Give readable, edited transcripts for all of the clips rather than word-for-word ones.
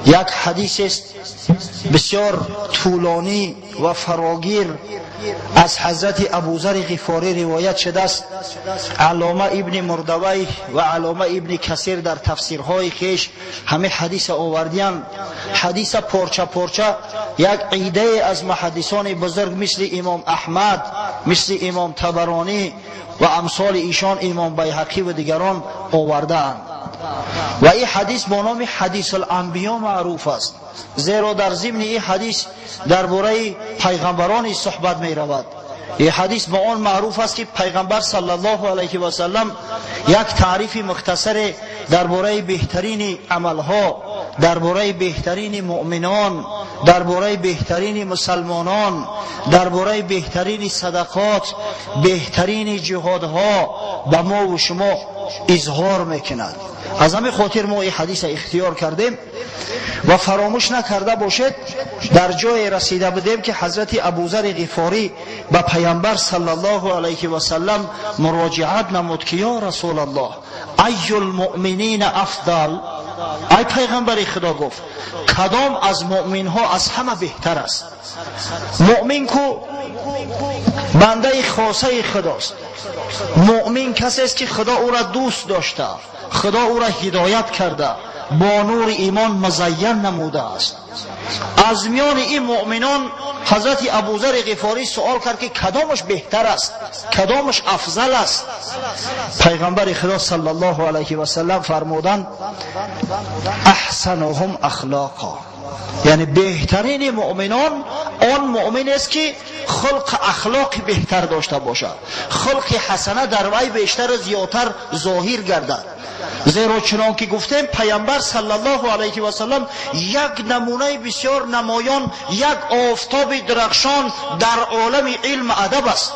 Як ҳадис аст бисёр тӯлонӣ ва фарогир, аз ҳазрати Абузари Ғифорӣ ривоят шудааст. Аллома ибни Мурдавай ва Аллома ибни Касир дар тафсирҳои хеш ҳамин ҳадиса овардиянд. Ҳадиса порча порча як идае аз муҳаддисони бузург мисли имом Аҳмад, мисли имом Табаронӣ ва амсоли ишон, имом Байҳақӣ ва дигарон овардаанд. Ва ин ҳадис бо номи Ҳадисул-анбиё маъруф аст, зеро дар зимни ин ҳадис дар бораи пайғамбарони суҳбат меравад. Ин ҳадис ба он маъруф аст, ки пайғамбар саллаллоҳу алайҳи васаллам як таърифи мухтасаре дар бораи беҳтарини амалҳо, дар бораи беҳтарини муъминон, дар бораи беҳтарини мусалмонон, дар бораи беҳтарини садақот, беҳтарини ҷиҳодҳо ба мо ва шумо изҳор мекунад. Аз ҳамин хотир мо ин ҳадиса ихтиёр кардем. Ва фаромӯш накарда бошед, дар ҷое расида будем, ки ҳазрати Абузари Ғифорӣ ба пайғамбар саллаллоҳу алайҳи васаллам муроҷиат намуд, ки ё Расулаллоҳ, айюл муъминина афдал? Ай пайғамбари Худо, гуфт, кадом аз муъминҳо аз ҳама беҳтар аст? Муъмин ку бандаи хосаи Худост. Муъмин касест, ки Худо ӯра дӯст дошта, Худо ӯра ҳидоят карда, бо нури имон музайян намудааст. Аз миёни ин муъминон ҳазрати Абузари Ғифорӣ суол кард, ки кадомаш беҳтар аст, кадомаш афзал аст? Пайғамбари Худо саллаллоҳу алайҳи васаллам фармуданд: аҳсануҳум ахлоқа, яъне беҳтарини муъминон он муъминест, ки хулқ ахлоқи беҳтар дошта бошад, хулқи ҳасана дар вай бештару зиёдтар зоҳир гардад. Зеро чунон ки гуфтем, пайғамбар саллаллоҳу алайҳи васаллам як намунаи бисёр намоён, як офтоби дурахшон дар олами илм адаб аст,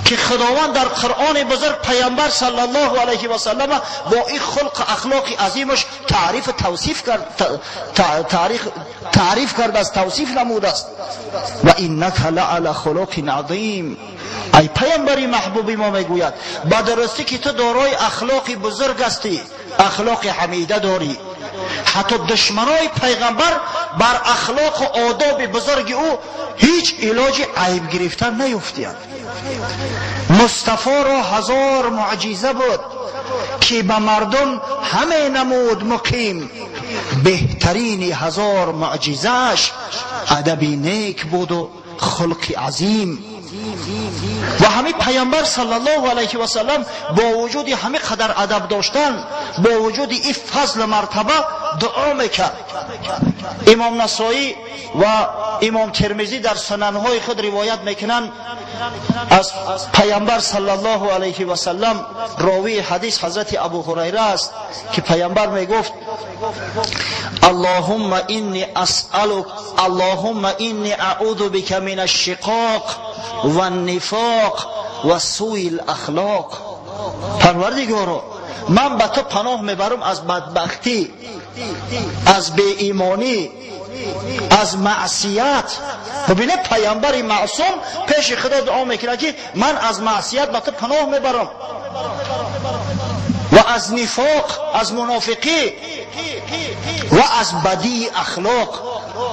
ки Худованд дар Қуръони бузург пайғамбар саллаллоҳу алайҳи васаллама бо ин хулқ ахлоқи азимаш таърифу тавсиф кард, таъриф кардааст, тавсиф намудааст: ва иннака лаала хулуқин азим. Ай пайғамбари маҳбуби мо, мегӯяд, ба дурустӣ ки ту дорои ахлоқи бузург ҳастӣ, ахлоқи ҳамида дорӣ. Ҳатто душманои пайғамбар бар ахлоқу одоби бузурги ӯ ҳеҷ илоҷи айб гирифтан наёфтиянд. Мустафоро ҳазор муъҷиза буд, ки ба мардум ҳаме намуд муқим. Беҳтарини ҳазор муъҷизааш адаби нек буду хулқи азим. Ва ҳамин пайғамбар саллаллоҳу алайҳи васаллам бо вуҷуди ҳамин қадар адаб доштан, бо вуҷуди ин фазлу мартаба дуо мекард. Имом Насоӣ ва имом Термизӣ дар сунанҳои худ ривоят мекунанд аз пайғамбар саллаллоҳу алайҳи васаллам, ровии ҳадис ҳазрати Абу Ҳурайра аст, ки пайғамбар мегуфт: аллоҳумма инни асалук, аллоҳумма инни аъуду бика мин ашшиқоқ ваннифоқ ва суи лахлоқ. Парвардигоро, ман ба ту паноҳ мебарам аз бадбахтӣ, аз беимонӣ, аз маъсият. Бубинед, пайғамбари маъсум пеши Худо дуо мекунад, ки ман аз маъсият ба ту паноҳ мебарам ва аз нифоқ, аз мунофиқӣ ва аз бадии ахлоқ.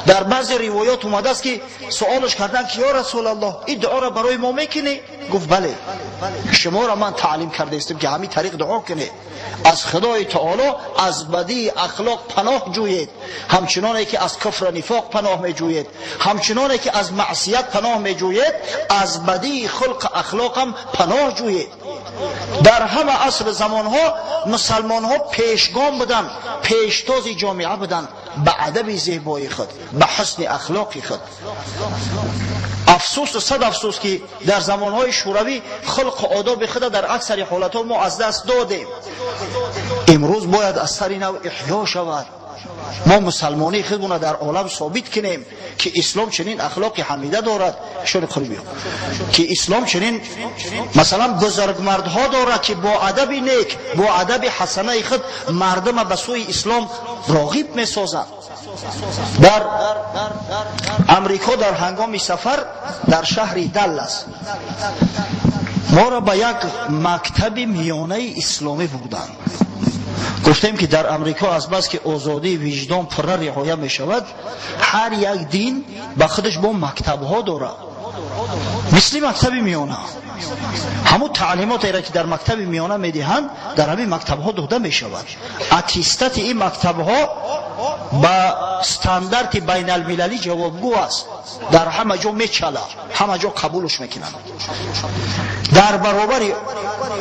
Дар баъзе ривоят омадааст, ки суолаш карданд, ки ё Расулаллоҳ, ин дуоро барои мо мекунӣ? Гуфт: бале, шуморо ман таълим кардаистам, ки ҳамин тариқ дуо кунед, аз Худои Таоло аз бадии ахлоқ паноҳ ҷӯед, ҳамчуноне ки аз куфру нифоқ паноҳ меҷӯед, ҳамчуноне ки аз маъсият паноҳ меҷӯед, аз бадии хулқу ахлоқам паноҳ ҷӯед. Дар ҳама асру замонҳо мусалмонҳо пешгом буданд, пештози ҷомеа буданд ба адаби зебои худ, ба ҳусни ахлоқи худ. Афсӯсу сад афсӯс, ки дар замонҳои шӯравӣ хулқу одоби худа дар аксари ҳолатҳо мо аз даст додем. Имрӯз бояд аз сари нав иҳё шавад. Мо мусалмонии худмона дар олам собит кунем, ки ислом чунин ахлоқи ҳамида дорад, ки ислом чунин, масалан, бузургмардҳо дорад, ки бо адаби нек, бо адаби ҳасанаи худ мардума ба сӯи ислом роғиб месозанд. Дар Амрико дар ҳангоми сафар дар шаҳри Даллас моро ба як мактаби миёнаи исломӣ бурданд. Гуфтем ки дар Амрико аз бас ки озодии виҷдон пурра риоя мешавад, ҳар як дин ба худаш бо мактабҳо дорад, мисли мактаби миёна. Ҳамун таълимотеро ки дар мактаби миёна медиҳанд, дар ҳамин мактабҳо дода мешавад. Аттестати ин мактабҳо ба стандарти байналмилалӣ ҷавобгӯ аст, дар ҳама ҷо мечалад, ҳама ҷо қабулш мекунанд. Дар баробари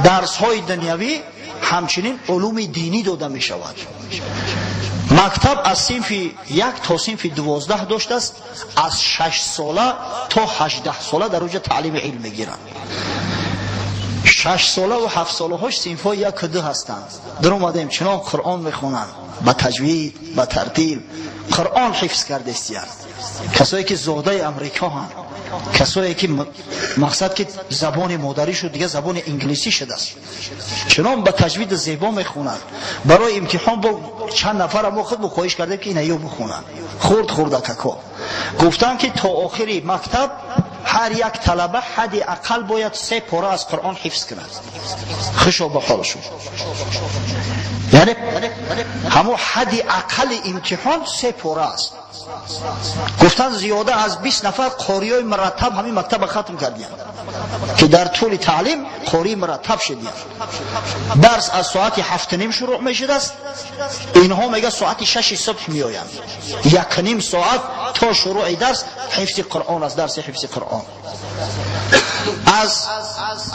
дарсҳои дунявӣ ҳамчунин улуми динӣ дода мешавад. Мактаб аз синфи 1 то синфи 12 доштааст, аз 6 сола то 18 сола дар оҷа таълими илм мегиранд. 6 сола ва 7 солаҳош синфҳои 1 2 ҳастанд. Даромадем, чунон Қуръон мехонанд, ба таҷвид, ба тартиб Қуръон ҳифз кардестиянд. Касое ки зодаи Амрикоҳанд, касое ки мақсад ки забони модаришу дига забони инглисӣ шудааст, чунон ба таҷвиди зебо мехонанд. Барои имтиҳон бо чанд нафара мо худ хоҳиш кардем ки ина ё бихонанд, хурд хурдакако. Гуфтанд ки то охири мактаб ҳар як талаба ҳадди ақал бояд 3 пора аз Қуръон ҳифз кунад. Хушо ба ҳолашон. Яъне ҳамон ҳадди ақали имтиҳон 3 пора аст. Гуфтанд зиёда аз 20 нафар қориёи мураттаб ҳамин мактаба хатм кардиянд, ки дар тӯли таълим қории мураттаб шудиянд. Дарс аз соати 7:30 шурӯъ мешудааст, инҳо мега соати 6 субҳ меоянд. 1.5 соат то шурӯъи дарс ҳифзи Қуръон аст, дарси ҳифзи Қуръон. Аз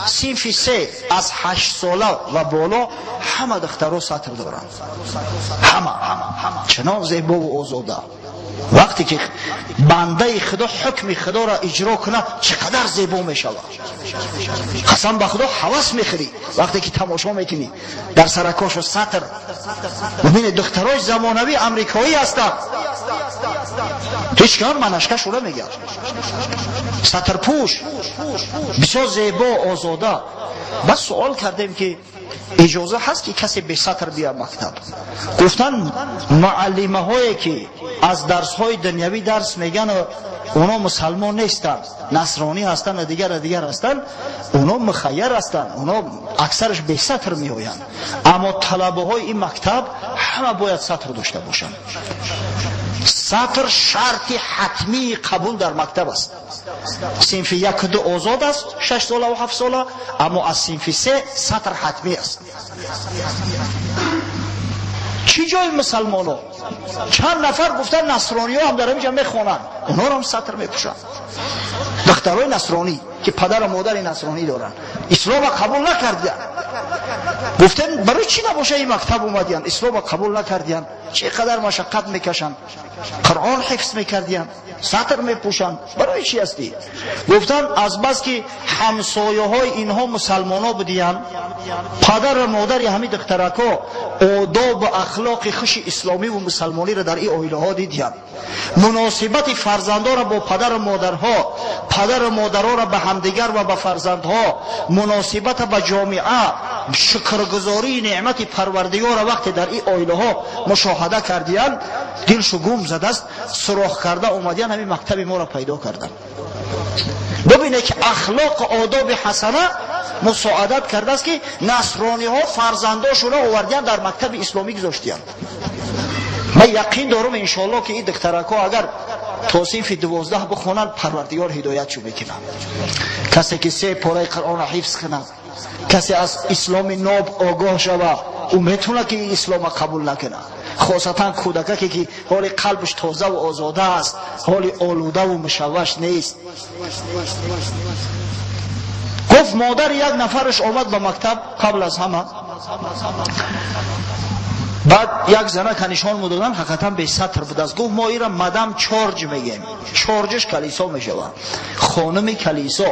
синфи 3, аз 8 сола ва боло ҳама духтаро сатр доранд, ҳама чунон зебову озода. Вақте ки бандаи Худо ҳукми Худоро иҷро кунад, чӣ қадар зебо мешавад. Қасам ба Худо, ҳавас мехӯрӣ вақте ки тамошо мекунӣ дар саракошу сатр. Бибинед, духтарои замонавии амрикоӣ ҳастанд, ҳеҷ кан манашка шуда мегӯяд, сатрпӯш, бисёр зебо, озода. Баъд суол кардем ки иҷоза ҳаст ки касе бесатр биёяд мактаб? Гуфтанд муаллимаҳое ки аз дарсҳои дунявӣ дарс мегӯянд, оно мусалмон нестанд, насронӣ ҳастанд ва дигар дигар ҳастанд, оно мухайяр ҳастанд, оно аксараш бесатр меоянд. Аммо талабаҳои ин мактаб ҳама бояд сатр дошта бошанд. Сатр шарти ҳатмии қабул дар мактаб аст. Синфи 1 2 озод аст, 6 сола ва 7 сола, аммо аз синфи 3 сатр ҳатмӣ аст. Чӣ ҷои мусалмоно? Чанд нафар гуфтанд насрониҳо ҳам дар ҳаминҷа мехонанд, онҳоро ҳам сатр мепӯшанд. Духтарои насронӣ ки падару модари насронӣ доранд, ислома қабул накардиянд. Гуфтем барои чӣ набоша ин мактаб омадиянд, ислома қабул накардиянд, чӣ қадар машаққат мекашанд, Қуръон ҳифз мекардиянд, сатр мепӯшанд, барои чӣ ҳастӣ? Гуфтанд аз бас ки ҳамсояҳои инҳо мусалмоно будиянд, падару модари ҳамин духтаракҳо одобу ахлоқи хуши исломиву мусалмониро дар ин оилаҳо дидиянд, муносибати фарзандонро бо падару модарҳо, падару модаронро ба ҳамдигар ва ба фарзандҳо, муносибата ба ҷомеа, шукргузории неъмати Парвардигорро вақте дар ин оилаҳо мушоҳада кардиянд, дилшу гум задааст, суроғ карда омадиянд, ҳамин мактаби моро пайдо карданд. Бибинед ки ахлоқу одоби ҳасана мусоадат кардааст ки насрониҳо фарзандошонро овардиянд, дар мактаби исломӣ гузоштиянд. Ман яқин дорам, иншоалло, ки ин духтаракҳо агар то синфи 12 бихонанд, Парвардигор ҳидоятшо мекунад. Касе ки 3 пораи Қуръонро ҳифз кунад, касе аз исломи ноб огоҳ шава, ӯ метавонад ки ин ислома қабул накунад. Хосатан кӯдакаке ки ҳоли қалбаш тозаву озода аст, ҳоли олудаву мушавваш нест. Гуфт модари як нафараш омад ба мактаб қабл аз ҳама. Баъд як занака нишон медоданд, ҳақиқатан бесатр будааст. Гуфт мо ира мадам Чорҷ мегем, Чорҷш калисо мешавад, хонуми калисо,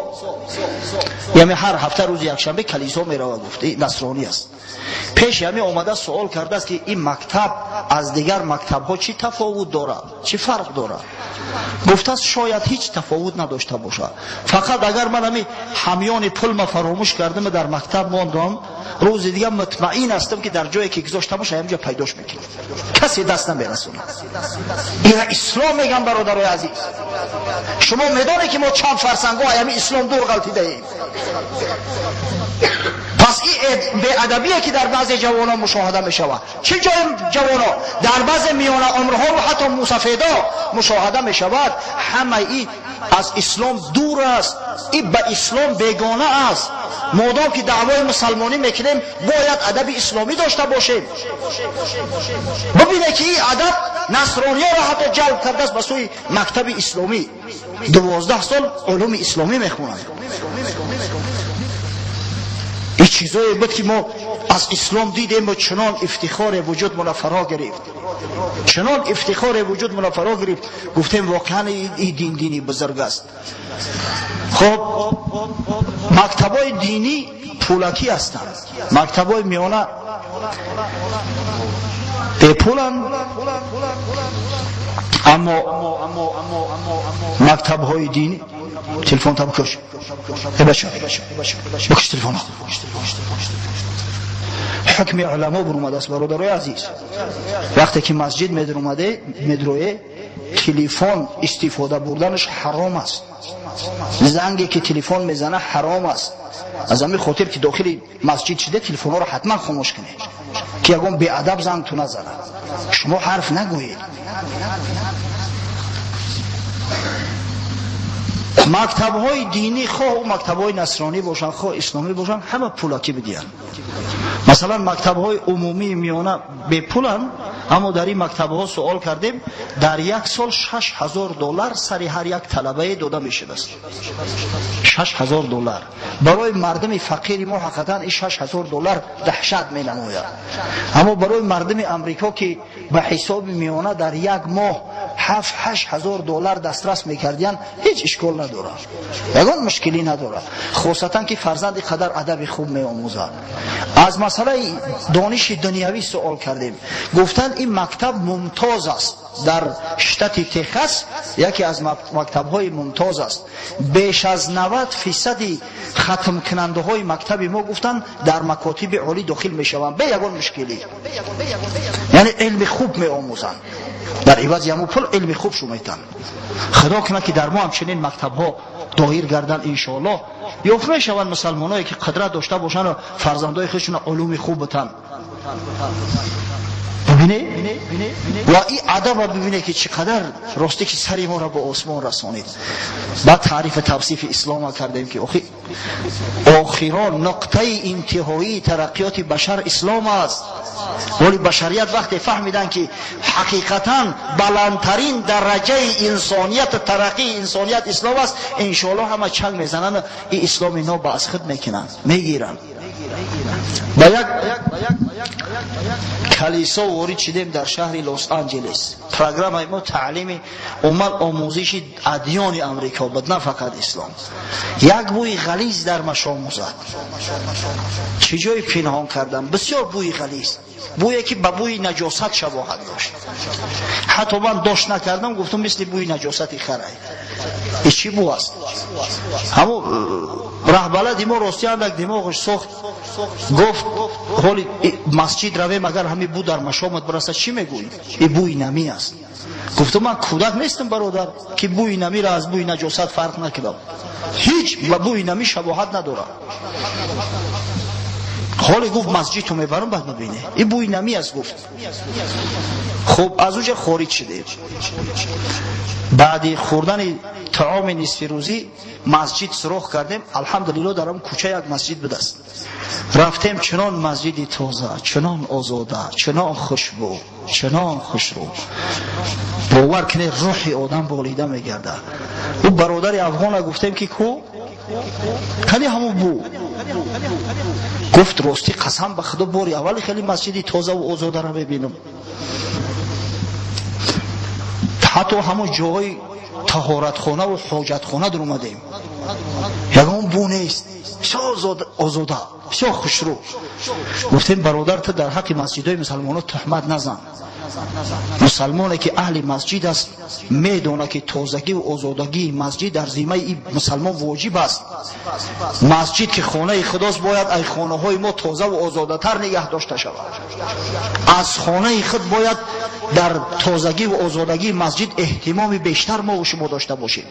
яъне ҳар ҳафта рӯзи якшанбе калисо меравад. Гуфт насронӣ аст. Пеши ҳамин омада суол кардааст ки ин мактаб аз дигар мактабҳо чӣ тафовут дорад, чӣ фарқ дорад? Гуфтааст шояд ҳеҷ тафовут надошта бошад, фақат агар ман ҳамин ҳамёни пулма фаромӯш кардам дар мактаб мондам, рӯзи дигар мутмаин ҳастам ки дар ҷое ки гузошта боша ҳаминҷо пайдош мекунам, касе даст намерасонад. Ина ислом мегам, бародарои азиз. Шумо медонед ки мо чанд фарсангҳо ҳамин ислом дур ғалтидаем. Пас ин беадабие ки дар баъзе ҷавонон мушоҳида мешавад, чӣ ҷои ҷавонон, дар баъзе миёна умрҳо ва ҳатто мусафедо мушоҳида мешавад, ҳама ин аз ислом дур аст, ин ба ислом бегона аст. Модом ки даъвои мусалмонӣ мекунем, бояд адаби исломӣ дошта бошем. Бибинед ки ин адаб насрониёро ҳатто ҷалб кардааст ба сӯи мактаби исломӣ. 12 сол улуми исломӣ мехонанд. Ин чизое буд ки мо аз ислом дидем ва чунон ифтихоре вуҷудмона фаро гирифт, чунон ифтихоре вуҷудмона фаро гирифт, гуфтем воқеан ин дин дини бузург аст. Хоб, мактабҳои динӣ пулакӣ ҳастанд, мактабҳои миёна бепуланд, аммо мактабҳои динӣ телефон та бикаш, э бача, бикаш телефона. Ҳукми уламо буромадааст, бародарои азиз. Вақте ки масҷид медурое, телефон истифода бурданаш ҳаром аст. Занге ки телефон мезана ҳаром аст. Аз ҳамин хотир ки дохили масҷид шиде, телефонҳоро ҳатман хомӯш кунед, ки ягон беадаб зангту назанад, шумо ҳарф нагӯед. Мактабҳои динӣ, хоҳ мактабҳои насронӣ бошанд, хоҳ исломӣ бошанд, ҳама пулакӣ бидиҳанд. Масалан, мактабҳои умумии миёна бепуланд, аммо дар ин мактабҳо суол кардем, дар як сол $6000 сари ҳар як талабае дода мешудааст. $6000 барои мардуми фақири мо ҳақиқатан ин $6000 даҳшат менамояд. Аммо барои мардуми Амрико ки ба ҳисоби миёна дар як моҳ $7-8 ҳазор дастрас мекардиянд, ҳеҷ ишкол надорад, ягон мушкилӣ надорад, хусусан ки фарзанди қадар адаби хуб меомӯзад. Аз масъалаи дониши дунявӣ суол кардем, гуфтанд ин мактаб мумтоз аст, дар штати Техас яке аз мактабҳои мумтоз аст. Беш аз 90% хатмкунандаҳои мактаби мо, гуфтанд, дар макотиби олӣ дохил мешаванд бе ягон мушкилӣ, яъне илми хуб меомӯзанд, дар ивази ҳамун пул илми хуб шуметанд. Худо кунад ки дар мо ҳамчунин мактабҳо доир гарданд, иншоаллоҳ. Ёфт мешаванд мусалмоное ки қудрат дошта бошанд, фарзандои худшона улуми хуб битанд. Бибине ва ин адаба бибине ки чӣ қадар ростӣ ки сари моро ба осмон расонид. Баъд таърифи тавсифи ислома кардем ки охирон нуқтаи интиҳоии тараққиёти башар ислом аст. Вале башарият вақте фаҳмиданд ки ҳақиқатан баландтарин дараҷаи инсоният, тараққии инсоният ислом аст, иншоаллоҳ ҳама чанг мезананд, ин исломи ноб аз худ мекунанд, мегиранд. Ба як калисо ворид шидем дар шаҳри Лос Анҷелес. Программаи мо таълими умуман омӯзиши адёни Амрико буд, на фақат ислом. Як бӯи ғализ дар машому зад, чӣ ҷое пинҳон кардам, бисёр бӯи ғализ, бӯе ки ба бӯи наҷосат шабоҳат дошт. Ҳатто ман дошт накардам, гуфтам мисли бӯи наҷосати харай, ин чӣ бӯ аст? Ҳамо раҳбалади мо ростӣ андак димоғаш сохт, гуфт ҳоли масҷид равем, агар ҳамин бӯ дар машомат бирасад, чӣ мегӯӣ? Ин бӯи намӣ аст. Гуфтам ман кӯдак нестам, бародар, ки бӯи намиро аз бӯи наҷосат фарқ накунам, ҳеҷ ба бӯи намӣ шабоҳат надорад. Ҳоле гуфт масҷидту мебарам, баъд мабине, ин бӯи намӣ аст, гуфт. Хуб, аз уҷа хориҷ шудем. Баъди хӯрдани таоми нисфирӯзӣ масҷид суроғ кардем. Алҳамдулилло, дар он кӯча як масҷид будааст. Рафтем, чунон масҷиди тоза, чунон озода, чунон хушбӯ, чунон хушрӯ, бовар кунед, рӯҳи одам болида мегардад. Ӯ бародари афғона гуфтем ки ку кани ҳамон бу? Гуфт ростӣ, қасам ба худо, бори аввали хеле масҷиди тозаву озодаро мебинам. Ҳатто ҳамон ҷоҳои таҳоратхонаву ҳоҷатхона дуромадем, ягон бу нест, бисёр озода, бисёр хушрӯ. Гуфтем бародар, ту дар ҳаққи масҷидҳои мусалмонон туҳмат назан. Мусалмоне ки аҳли масҷид аст, медонад ки тозагиву озодагии масҷид дар зиммаи мусалмон воҷиб аст. Масҷид ки хонаи худост, бояд ай хонаҳои мо тозаву озодатар нигаҳ дошта шавад. Аз хонаи худ бояд дар тозагӣ ва озодагии масҷид эҳтимоми бештар мо ва шумо дошта бошем.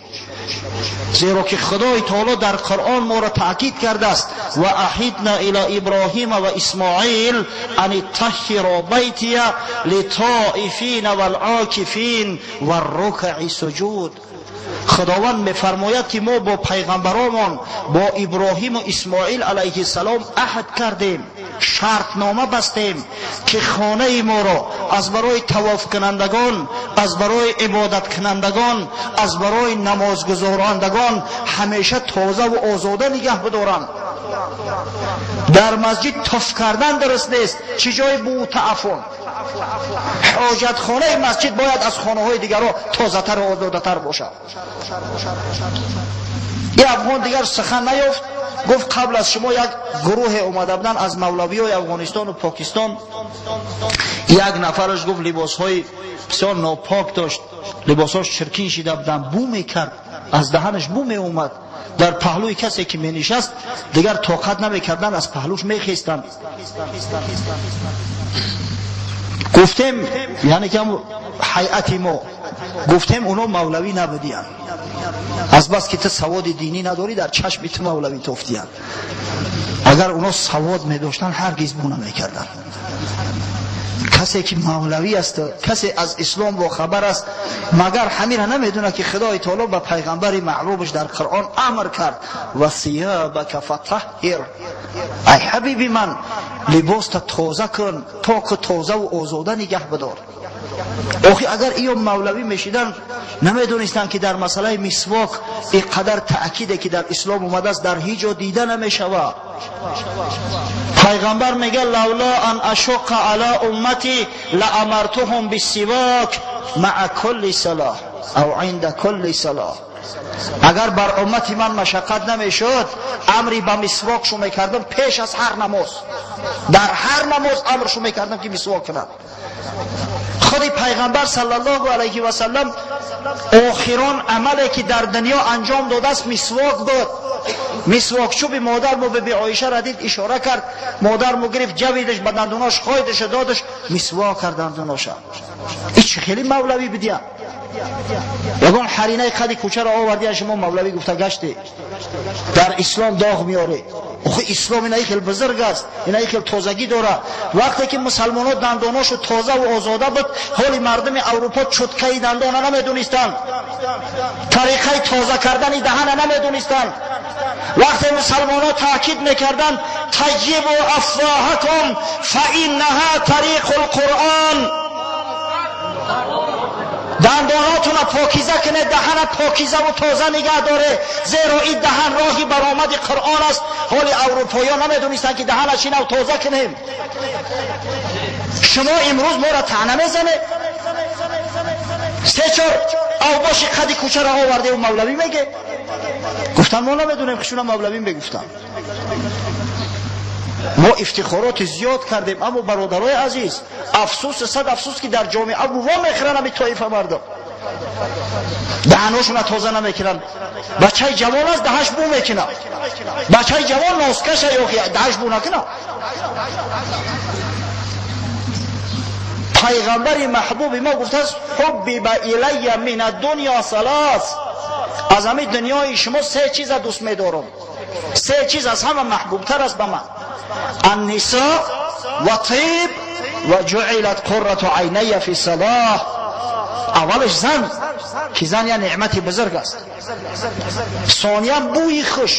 Зеро ки Худои Таоло дар Қуръон моро таъкид кардааст: ва аҳидна ила Иброҳима ва Исмоил ан иттаҳҳиро байтия литоифина валъокифин варрукаи суҷуд. Худованд мефармояд ки мо бо пайғамбаромон, бо Иброҳим ва Исмоил алайҳиссалом аҳд кардем, шартнома бастем ки хонаи моро аз барои тавофкунандагон, аз барои ибодаткунандагон, аз барои намозгузорандагон ҳамеша тоза ва озода нигаҳ бидоранд. Дар масҷид туф кардан дуруст нест, чӣ ҷои бӯ тааффун. Ҳоҷатхонаи масҷид бояд аз хонаҳои дигарро тозатар ва озодатар бошад. Ин афғон дигар сухан наёфт, гуфт қабл аз шумо як гурӯҳе омада буданд аз мавлавиҳои Афғонистон ва Покистон. Як нафараш гуфт либосҳои бисёр нопок дошт, либосҳош чиркин шида буданд, бӯ мекард, аз даҳанаш бӯ меомад. Дар паҳлӯи касе ки менишаст дигар тоқат намекарданд, аз паҳлӯш мехестанд. Гуфтем, яъне ки ҳайати мо гуфтем, оно мавлавӣ набудиянд, аз бас ки ту саводи динӣ надорӣ, дар чашми ту мавлавӣ тофтиянд. Агар оно савод медоштанд, ҳаргиз бӯ намекарданд. Касе ки мавлавӣ аст, касе аз ислом бохабар аст, магар ҳамира намедонад ки Худои Таоло ба пайғамбари маҳбубаш дар Қуръон амр кард: ва сиябака фатаҳҳир. Ай ҳабиби ман, либоста тоза кун, поку тоза ва озода нигаҳ бидор. Охи агар иё мавлавӣ мешиданд, намедонистанд ки дар масъалаи мисвок ин қадар таъкиде ки дар ислом омадааст дар ҳеҷ ҷо дида намешавад. Пайғамбар мегӯяд: лавла ан ашуққа ала уммати лаамартуҳум биссивок маа кулли салоҳ ав инда кулли салоҳ. Агар бар уммати ман машаққат намешуд, амри ба мисвокшу мекардам пеш аз ҳар намоз. Дар ҳар намоз амршу мекардам ки мисвок кунад. Худи пайғамбар саллаллоҳу алайҳи васаллам охирон амале ки дар дунё анҷом додааст мисвок буд. Мисвокчӯби модар мо биби Оиша дид, ишора кард, модар мо гирифт, ҷавидаш, ба дандонош хойдаша додаш, мисвок кард дандоноша. Ин чӣ хеле мавлавӣ бидия? Ягон ҳаринаи қади кӯчаро овардия, шумо мавлавӣ гуфта гаште, дар ислом доғ меёре. Охи ислом инаи хел бузург аст, инаи хел тозагӣ дорад. Вақте ки мусалмонҳо дандоношу тоза ва озода буд, ҳоли мардуми Аврупо чуткаи дандона намедонистанд, тариқаи тоза кардани даҳана намедонистанд. Вақте мусалмонҳо таъкид мекарданд: таййибу афвоҳакум фаиннаҳа тариқу лқуръон, дандонотуна покиза кунед, даҳана покиза ва тоза нигаҳ доре, зеро ин даҳан роҳи баромади Қуръон аст. Ҳоли аврупоиён намедонистанд ки даҳана чӣ нав тоза кунем. Шумо имрӯз моро таъна мезанед, се чор авбоши қади кӯчаро овардеву мавлавӣ меге. Гуфтан мо намедонем, ки шуна мавлавӣ мегуфтанд. Мо ифтихороти зиёд кардем, аммо бародарои азиз, афсӯс, сад афсӯс, ки дар ҷомеа бува мехӯранд ҳами тоифа мардум, даҳаношона тоза намекунанд. Бачаи ҷавон аст, даҳаш бӯ мекунад. Бачаи ҷавон носкаша ёхи даҳаш бӯ накунад. Пайғамбари маҳбуби мо гуфтааст: ҳуббиба илайя мин аддунё салас. Аз ҳамин дунёи шумо се чиза дӯст медорам, се чиз аз ҳама маҳбубтар аст ба ман: аннисо ва тиб ва ҷуилат қуррату айная фи салоҳ. Аввалаш зан, ки зан я неъмати бузург аст. Сониян бӯи хуш,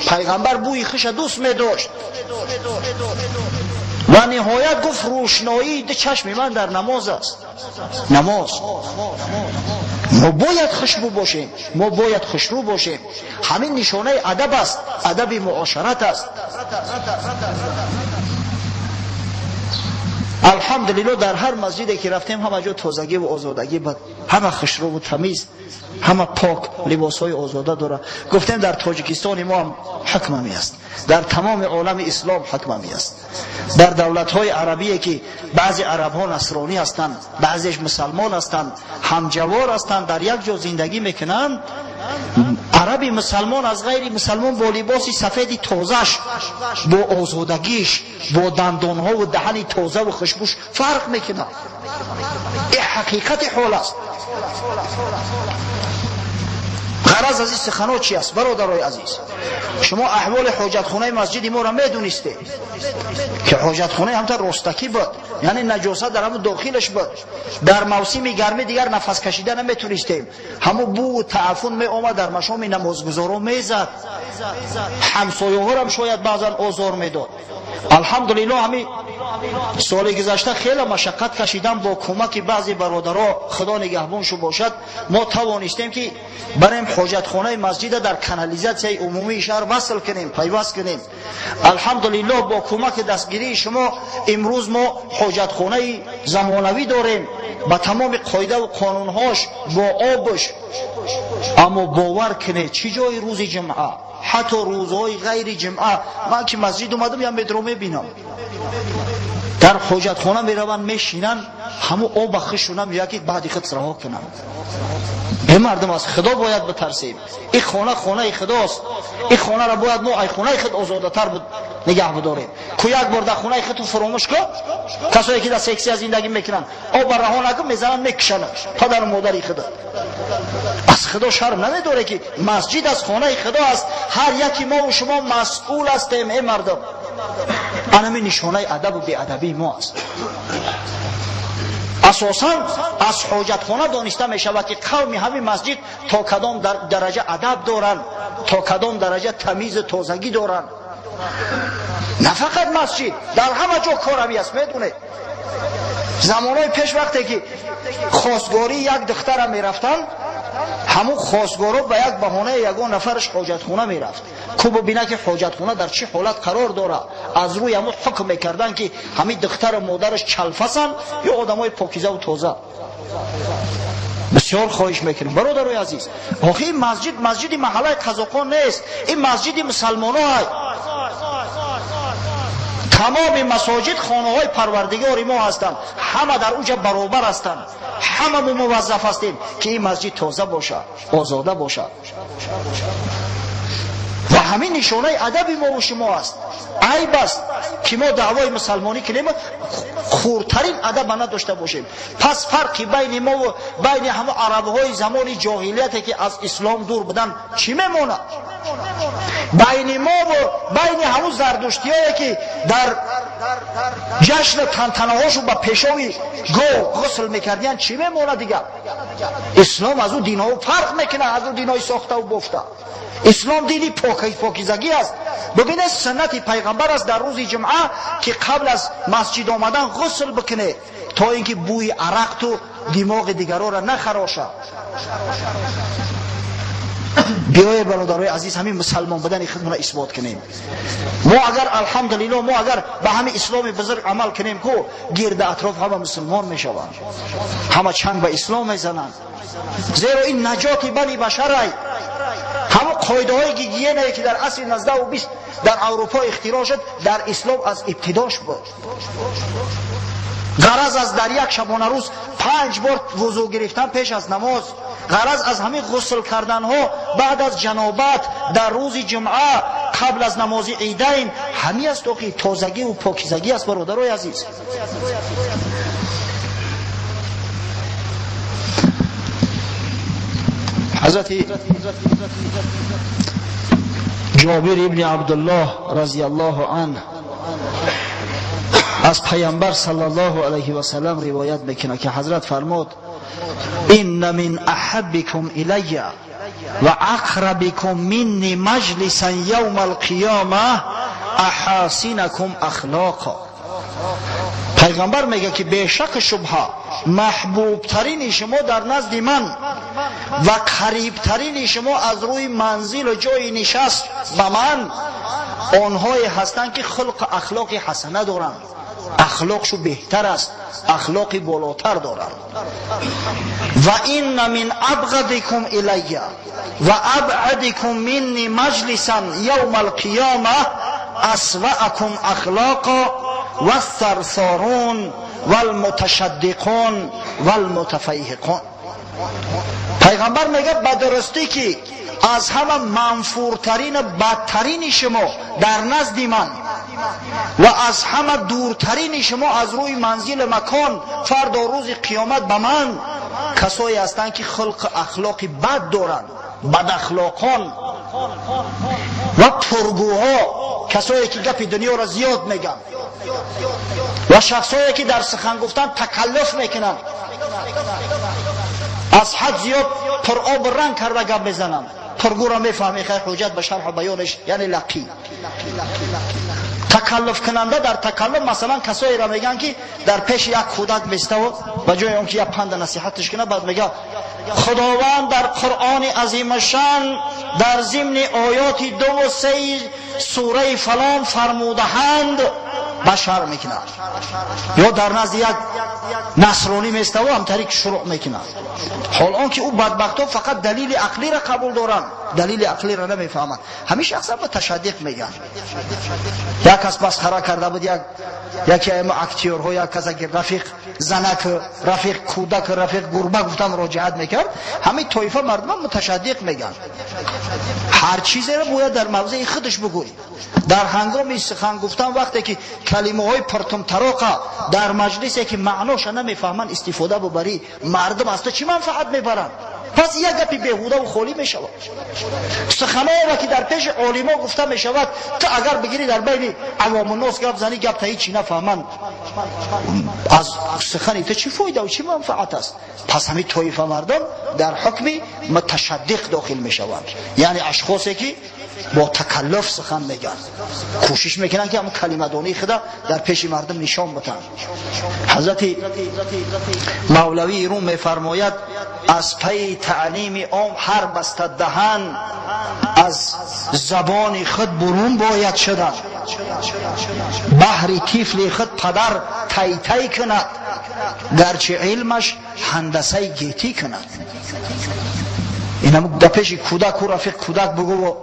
пайғамбар бӯи хуша дӯст медошт. Ва ниҳоят гуфт: рӯшноии ду чашми ман дар намоз аст. Намоз. Мо бояд хушбӯ бошем, мо бояд хушрӯ бошем. Ҳамин нишонаи адаб аст, адаби муошарат аст. Алҳамдулилло, дар ҳар масҷиде ки рафтем, ҳама ҷо тозагӣ ва озодагӣ буд, ҳама хушрӯ ва тамиз, ҳама пок, либосҳои озода дорад. Гуфтем, дар Тоҷикистони мо ҳам ҳукмами аст, дар тамоми олами ислом ҳукмами аст. Дар давлатҳои арабие ки баъзе арабҳо насронӣ ҳастанд, баъзеш мусалмон ҳастанд, ҳамҷавор ҳастанд, дар як ҷо зиндагӣ мекунанд. Араби мусалмон аз ғайри мусалмон бо либоси сафеди тозаш, бо озодагиш, бо дандонҳову даҳани тозаву хушбӯш фарқ мекунад. Ин ҳақиқати ҳол аст. Ғараз аз ин сухано чи аст, бародарои азиз? Шумо аҳволи ҳоҷатхонаи масҷиди моро медонистед, ки ҳоҷатхонаи ҳамта ростакӣ буд, яъне наҷосат дар ҳамун дохилаш буд. Дар мавсими гармӣ дигар нафас кашида наметонистем, ҳамун бӯву тааффун меомад, дар машоми намозгузоро мезад, ҳамсояҳорам шояд баъзан озор медод. Алҳамдулиллоҳ, ҳамин соли гузашта хеле машаққат кашидам, бо кӯмаки баъзе бародаро, худо нигаҳбоншу бошад, мо тавонистем ки барем ҳоҷатхонаи масҷида дар канализатсияи умумии шаҳр васл кунем, пайваст кунем. Алҳамдулиллоҳ, бо кӯмаки дастгирии шумо имрӯз мо ҳоҷатхонаи замонавӣ дорем ба тамоми қоидаву қонунҳош, бо обш. Аммо бовар кунед, чӣ ҷои рӯзи ҷумъа, ҳатто рӯзҳои ғайри ҷумъа ман ки масҷид омадам, я метро мебинам, дар ҳоҷатхона мераванд, мешинанд, ҳамун оба хишунам, яки баъди худ раҳо кунанд. Э мардум, аз худо бояд битарсем. Ин хона хонаи худост, ин хонаро бояд мо ай хонаи худ озодатар нигаҳ бидорем. Ку як бор дар хонаи худту фуромӯш кун, касое ки дар сексия зиндагӣ мекунанд, оба раҳо накун, мезананд, мекушанд падару модари худо. Аз худо шарм намедоре ки масҷид аз хонаи худо аст, ҳар яки мо шумо масъул ҳастем. Э мардум, анами нишонаи адабу беадабии мо аст. Асосан аз ҳоҷатхона дониста мешавад, ки қавми ҳамин масҷид то кадом дараҷа адаб доранд, то кадом дараҷа тамизу тозагӣ доранд. На фақат масҷид, дар ҳама ҷо кор ҳами аст. Медонед, замонҳои пеш вақте ки хостгории як духтара мерафтанд, ҳамун хостгоро ба як баҳонаи ягон нафараш ҳоҷатхона мерафт, ку бубина ки ҳоҷатхона дар чӣ ҳолат қарор дорад. Аз рӯи ҳамун ҳукм мекарданд, ки ҳамин духтару модараш чалфасанд ё одамои покизаву тоза. Бисёр хоҳиш мекунем, бародарои азиз, охи ин масҷид масҷиди маҳаллаи қазоқон нест, ин масҷиди мусалмоно. Тамоми масоҷид хонаҳои парвардигори мо ҳастанд, ҳама дар уҷа баробар ҳастанд, ҳама мо муваззаф ҳастем, ки ин масҷид тоза бошад, озода бошад, ва ҳамин нишонаи адаби мову шумо аст. Айб аст, ки мо даъвои мусалмонӣ кунем, хурдтарин адаба надошта бошем. Пас фарқи байни мову байни ҳамо арабҳои замони ҷоҳилияте, ки аз ислом дур буданд, чӣ мемонад? Байни мову байни ҳамун зардуштиёе, ки дар ҷашну тантанаҳошу ба пешови гов ғусл мекардиянд, чӣ мемонад дигар? Ислом аз ӯ динҳо фарқ мекунад, аз ӯ динҳои сохтаву бофта. Ислом дини покизагӣ аст. Бубинед, суннати пайғамбар аст дар рӯзи ҷумъа, ки қабл аз масҷид омадан ғусл бикунед, то ин ки бӯи арақту димоғи дигарора нахарошад. Биёед, бародарои азиз, ҳамин мусалмон будани худмона исбот кунем. Мо агар, алҳамдулиллоҳ, мо агар ба ҳамин исломи бузург амал кунем, ку гирда атроф ҳама мусулмон мешаванд, ҳама чанг ба ислом мезананд, зеро ин наҷоти бани башарай. Ҳамон қоидаҳои гигиенае, ки дар асри 19-20 дар Аврупо ихтироъ шуд, дар ислом аз ибтидош буд. Ғараз аз дар як шабонарӯз 5 бор вузӯ гирифтан пеш аз намоз, ғараз аз ҳамин ғусл карданҳо баъд аз ҷанобат дар рӯзи ҷумъа қабл аз намози идайн, ҳамин аст. Охи тозагиву покизагӣ аст, бародарои азиз. Ҳазрати Ҷобир ибни Абдуллоҳ разияллоҳу анҳ аз пайғамбар саллаллоҳу алайҳи васаллам ривоят мекунад, ки ҳазрат фармуд: инна мин аҳаббикум илайя ва ақрабикум минни маҷлисан явма алқиёма аҳасинакум ахлоқа. Пайғамбар мегӯяд, ки бешаку шубҳа маҳбубтарини шумо дар назди ман ва қарибтарини шумо аз рӯи манзилу ҷои нишаст ба ман онҳое ҳастанд, ки хулқу ахлоқи ҳасана доранд, ахлоқшу беҳтар аст, ахлоқи болотар доранд. Ва инна мин абғадикум илайя ва абъадикум минни маҷлисан явма алқиёма асваакум ахлоқа вассарсорун валмуташаддиқун валмутафайҳиқун. Пайғамбар мегӯяд, ба дурустӣ ки аз ҳама манфуртарину бадтарини шумо дар назди ман ва аз ҳама дуртарини шумо аз рӯи манзилу макон фардо рӯзи қиёмат ба ман касое ҳастанд, ки хулқу ахлоқи бад доранд, бадахлоқон ва пургӯҳо, касое ки гапи дунёро зиёд мегӯянд ва шахсое ки дар сухан гуфтан такаллуф мекунанд, аз ҳад зиёд пуроб ранг карда гап мезананд. Пургӯро мефаҳмӣ, хай, ҳуҷҷат ба шарҳу баёнаш, яъне лақӣ такаллуфкунанда. Дар такаллуф, масалан, касоеро мегӯянд, ки дар пеши як кӯдак меставу ба ҷои он ки як панда насиҳаташ кунад, баъд мегӯяд: «Худованд дар Қуръони азимашан дар зимни оёти дуву сеи сураи фалон фармудаҳанд», башар мекунад. Ё дар назди як насронӣ меставу ҳамтарик шурӯъ мекунад, ҳол он ки ӯ бадбахтҳо фақат далили ақлиро қабул доранд, далили ақлиро намефаҳманд. Ҳамин шахса муташаддиқ мегӯянд. Як кас масхара карда буд, яке ама актёрҳо, як каса ки рафиқ занак, рафиқ кӯдак, рафиқ гурба гуфта муроҷиат мекард. Ҳамин тоифа мардума муташаддиқ мегӯянд. Ҳар чизеро бояд дар мавзеи худаш бигӯй. Дар ҳангоми сухан гуфтан, вақте ки калимаҳои пуртумтароқа дар маҷлисе ки маъноша намефаҳманд истифода бубарӣ, мардум аз ту чӣ манфаат мебаранд? Пас як гапи беҳудаву холӣ мешавад. Суханоеро ки дар пеши олимо гуфта мешавад, ту агар бигирӣ дар байни авомуннос гап занӣ, гап та ҳичи нафаҳманд, аз сухани ту чӣ фоидаву чӣ манфаат аст? Пас ҳамин тоифа мардум дар ҳукми муташаддиқ дохил мешаванд, яъне ашхосе ки бо такаллуф сухан мегӯянд, кӯшиш мекунанд, ки ҳамн калимадонии худа дар пеши мардум нишон бутанд. Ҳазрати Мавлавии Рум мефармояд: «Аз пайи таълими ом ҳар баста даҳан аз забони худ бурун бояд шудан. Баҳри тифли худ падар тай-тай кунад, гарчи илмаш ҳандасаи гетӣ кунад». Инам дар пеши кӯдаку рафиқ кӯдак бугӯ,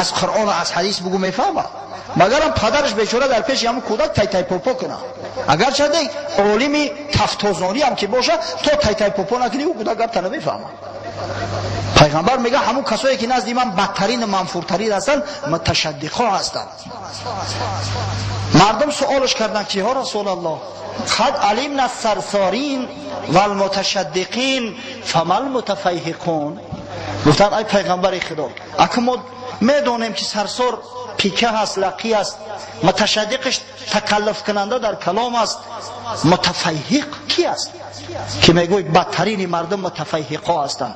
аз Қуръону аз ҳадис бугӯ, мефаҳмад. Магарам падараш бечора дар пеши ҳамун кӯдак тай-тай попо кунад. Агарчанде олими тафтозонӣ ҳам ки бошад, то тай-тай попо накунӣ, ӯ кӯдак гапта намефаҳмад. Пайғамбар мегӯяд, ҳамун касое ки назди ман бадтарину манфуртарин ҳастанд, муташаддиқҳо ҳастанд. Мардум суолаш карданд, ки ё Расулаллоҳ, қад алимна сарсорин валмуташаддиқин, фамал мутафайҳиқун? Гуфтанд: «Ай пайғамбари Худо, ака, мо медонем, ки сарсор пика ҳаст, лақӣ аст, муташаддиқиш такаллуфкунанда дар калом аст, мутафайҳиқ ки аст, ки мегӯй бадтарини мардум мутафайҳиқҳо ҳастанд?»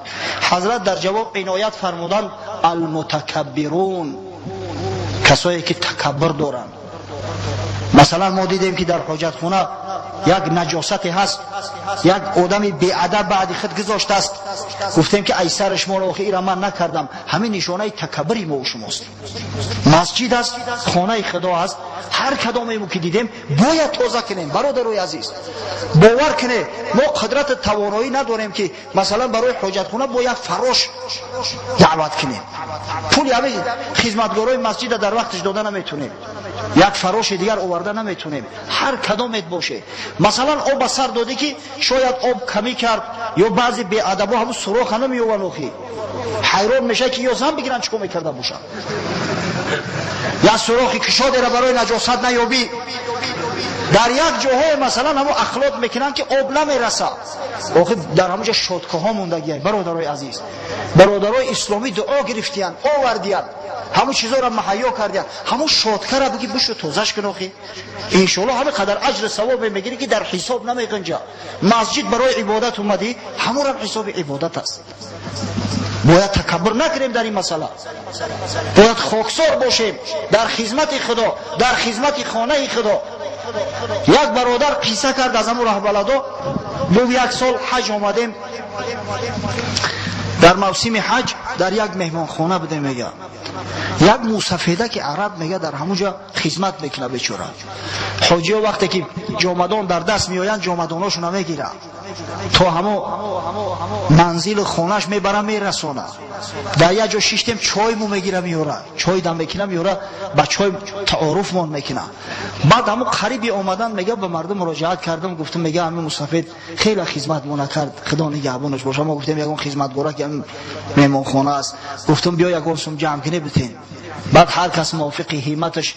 Ҳазрат дар ҷавоб иноят фармуданд: «Алмутакаббирун», касое ки такаббур доранд. Масалан, мо дидем, ки дар ҳоҷатхона як наҷосате ҳаст, як одами беадаб баъди худ гузоштааст. Гуфтем, ки ай сари шуморо, охи, ира ман накардам. Ҳамин нишонаи такаббури мо шумост. Масҷид аст, хонаи Худо аст. Ҳар кадомемо ки дидем, бояд тоза кунем. Бародарои азиз, бовар кунед, мо қудрати тавоноӣ надорем, ки масалан барои ҳоҷатхона бо як фарош даъват кунем. Пули ҳамин хизматгорои масҷида дар вақташ дода наметунем, як фароши дигар оварда наметунем. Ҳар кадомет боше, масалан, об ба сар додӣ, ки шояд об камӣ кард, ё баъзе беадабо ҳамун суроха намеёванд, охи, ҳайрон мешавад, ки ё зан бигиранд, чӣ кор мекарда бошанд. Як сурохи кушодеро барои наҷосат наёбӣ. Дар як ҷоҳое, масалан, ҳамо ахлот мекунанд, ки об намерасад. Охи, дар ҳамон ҷо щёткаҳо мондагиай. Бародарои азиз, бародарои исломӣ дуо гирифтиянд, овардиянд, ҳамун чизоро маҳайё кардиянд. Ҳамун щёткара биги, бишу, тозаш кун. Охи, иншоалло, ҳамин қадар аҷру савобе мегирӣ, ки дар ҳисоб намеғинҷа. Масҷид барои ибодат омадӣ, ҳамонам ҳисоби ибодат аст. Бояд такаббур накунем дар ин масъала, бояд хоксор бошем дар хизмати Худо, дар хизмати хонаи Худо. Як бародар қисса кард аз ҳамун раҳбаладо, гуфт: «Як сол ҳаҷ омадем, дар мавсими ҳаҷ дар як меҳмонхона будем». Мега, як мусафеда, ки араб, мега, дар ҳамун ҷо хизмат мекунад бечора. Ҳоҷиҳо вақте ки ҷомадон дар даст меоянд, ҷомадоношона мегиранд, то ҳамо манзили хонаш мебара, мерасона. Дар як ҷо шиштем, чоймо мегира, меёра, чой дам мекуна, меёра, ба чой таоруфмон мекуна. Баъд ҳамо қариби омадан, мега, ба мардум муроҷиат кардам, гуфтам, мега, ҳамин мусафед хеле хизмат мо накард, худо нигаҳбонаш боша. Мо гуфтем, ягон хизматгора ки меҳмонхона аст, гуфтам, биё ягон сум ҷамъ кунӣ битен. Баъд ҳар кас мувофиқи ҳимматаш,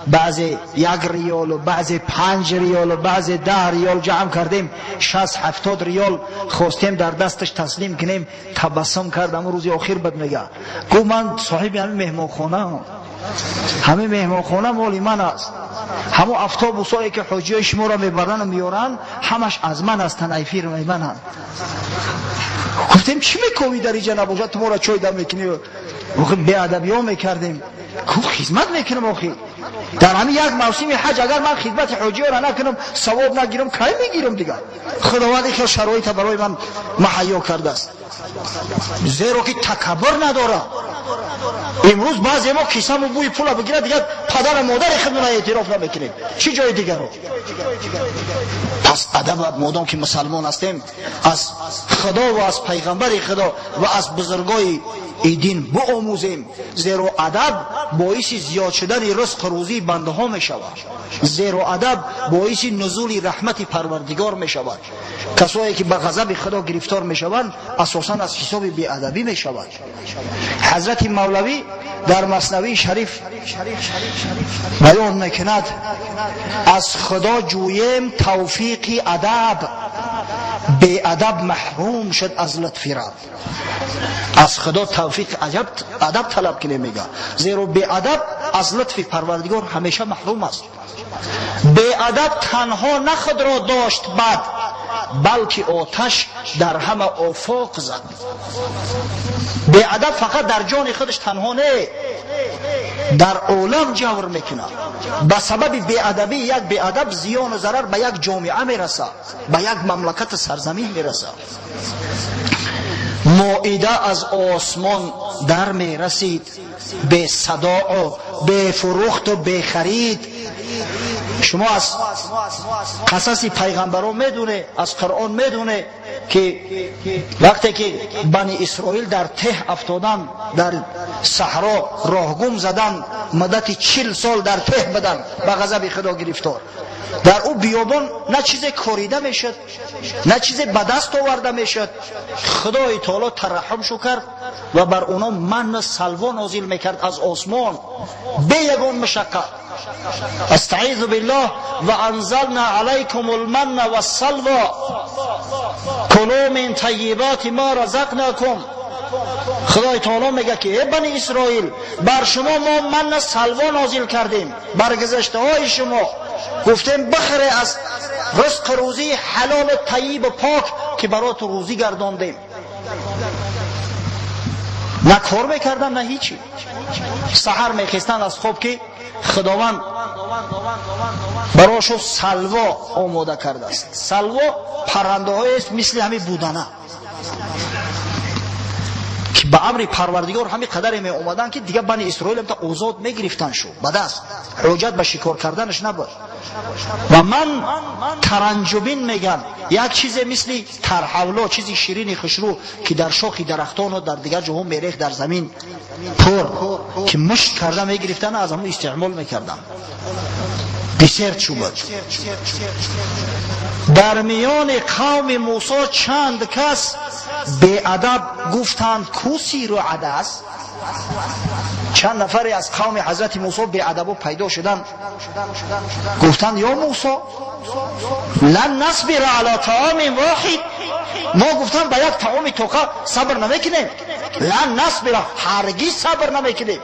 баъзе 1 риёлу, баъзе 5 риёлу, баъзе 10 риёл ҷамъ кардем, 60-70 риёл хостем дар дасташ таслим кунем. Табассум кард. Ҳамон рӯзи охир бад мега, гуфт, ман соҳиби ҳамин меҳмонхонаам, ҳамин меҳмонхона моли ман аст, ҳамон автобусҳое ки ҳоҷиҳои шуморо мебарану меёранд, ҳамаш аз ман ҳастанд, ай фирмаи мананд. Гуфтем, чӣ мековӣ дар иҷа набошад, ту моро чой дам мекунӣ? Беадабиҳо мекардем. Гуфт, хизмат мекунам, охи дар ҳамин як мавсими ҳаҷ агар ман хизмати ҳоҷиҳоро накунам, савоб нагирам, кай мегирам дигар? Худованд ин хел шароита барои ман маҳайё кардааст, зеро ки такаббур надорам. Имрӯз баъзе мо кисаму бӯи пула бигирад, дигар падару модари худмона эътироф намекунем, чӣ ҷои дигаро. Пас адаб, модом ки мусалмон ҳастем, аз худо ва аз пайғамбари худо ва аз бузургои и дин биомӯзем, зеро адаб боиси зиёд шудани ризқу рӯзии бандаҳо мешавад, зеро адаб боиси нузули раҳмати парвардигор мешавад. Касое ки ба ғазаби худо гирифтор мешаванд, асосан аз ҳисоби беадабӣ мешавад. Ҳазрати Мавлавӣ дар Маснавии Шариф баён мекунад: аз худо ҷӯем тавфиқи адаб, беадаб маҳрум шуд аз лутфи раб. Аз худо тавфиқи адаб талаб кунем, мега, зеро беадаб аз лутфи парвардигор ҳамеша маҳрум аст. Беадаб танҳо на худро дошт бад, балки оташ дар ҳама офоқ зад. Беадаб фақат дар ҷони худаш танҳо не, дар олам ҷавр мекунад. Ба сабаби беадабӣ як беадаб зиёну зарар ба як ҷомеа мерасад, ба як мамлакати сарзамин мерасад. Моида аз осмон дар мерасид бесадоу бефурӯхту бехарид. Шумо аз қасаси пайғамбарон медоне, аз Қуръон медоне, ки вақте ки Бани Исроил дар теҳ афтодан, дар саҳро роҳгум задан, муддати 40 сол дар теҳ буданд, ба ғазаби худо гирифтор. Дар ӯ биёбон на чизе корида мешуд, на чизе ба даст оварда мешуд. Худои таоло тараҳҳумшу кард ва бар оно манну салво нозил мекард аз осмон бе ягон мушаққат. Астаизу биллоҳ: ва анзална алайкум лманна вассалва кулу мин тайибати ма разақнакум. Худои таоло мега, ки э Бани Исроил, бар шумо мо манна салво нозил кардем, бар гузаштаҳои шумо гуфтем, бихӯре аз ризқу рӯзии ҳалолу тайибу пок, ки бароту рӯзӣ гардондем. На кор мекардам, на ҳичи. Саҳар мехестанд аз хоб, ки худованд барошу салво омода кардааст. Салво паррандаҳоест, мисли ҳамин будана, ки ба амри парвардигор ҳамин қадаре меомаданд, ки дигар Бани Исроил та озод мегирифтанд шу ба даст, ҳоҷат ба шикор карданаш набуд. Ва ман таранҷубин меган, як чизе мисли тарҳавло, чизи ширини хушрӯ, ки дар шохи дарахтону дар дигар ҷоҳо мерехт дар замин пур, ки мушт карда мегирифтанд, аз ҳамон истеъмол мекарданд, десерт шу буд. Дар миёни қавми Мусо чанд кас беадаб гуфтанд, ку сиру адас? Чанд нафаре аз қавми ҳазрати Мусо беадабо пайдо шуданд, гуфтанд: ё Мусо, лан насбира ала таомин вохид. Мо, гуфтанд, ба як таоми тоқа сабр намекунем. Лан насбира, ҳаргиз сабр намекунем,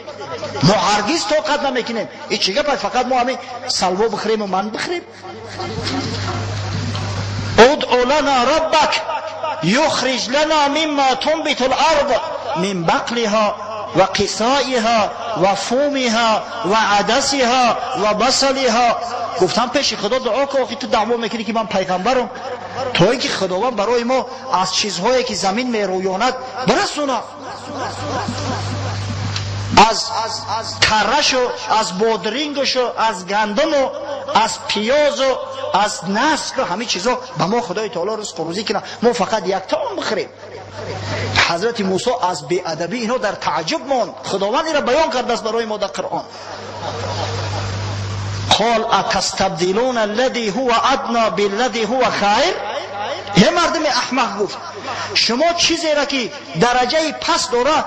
мо ҳаргиз тоқат намекунем. И чӣ гапа, фақат мо ҳамин салво бихӯрему ман бихӯрем? Удъу лана раббак юхриҷ лана мимма тунбиту лард мин бақлиҳа ва қисоиҳа ва фумиҳа ва адасиҳа ва басалиҳа. Гуфтам, пеши худо дуо кун, охи ту даъво мекунӣ, ки ман пайғамбарам, то ин ки худованд барои мо аз чизҳое ки замин мерӯёнад бирасонад, аз каррашу, аз бодрингушу, аз гандуму. аз пиёзу аз наск ва ҳамин чизо ба мо Худои Таоло ризқу рӯзӣ кунад, мо фақат як таом бихӯрем. Ҳазрати Мусо аз беадабӣ инҳо дар таъаҷҷуб монд. Худованд инро баён кардааст барои мо дар Қуръон. قال اتستبدلون الذي هو ادنى بالذي هو خیر. یه مردم احمق گفت شما چیزی را که درجه پس داره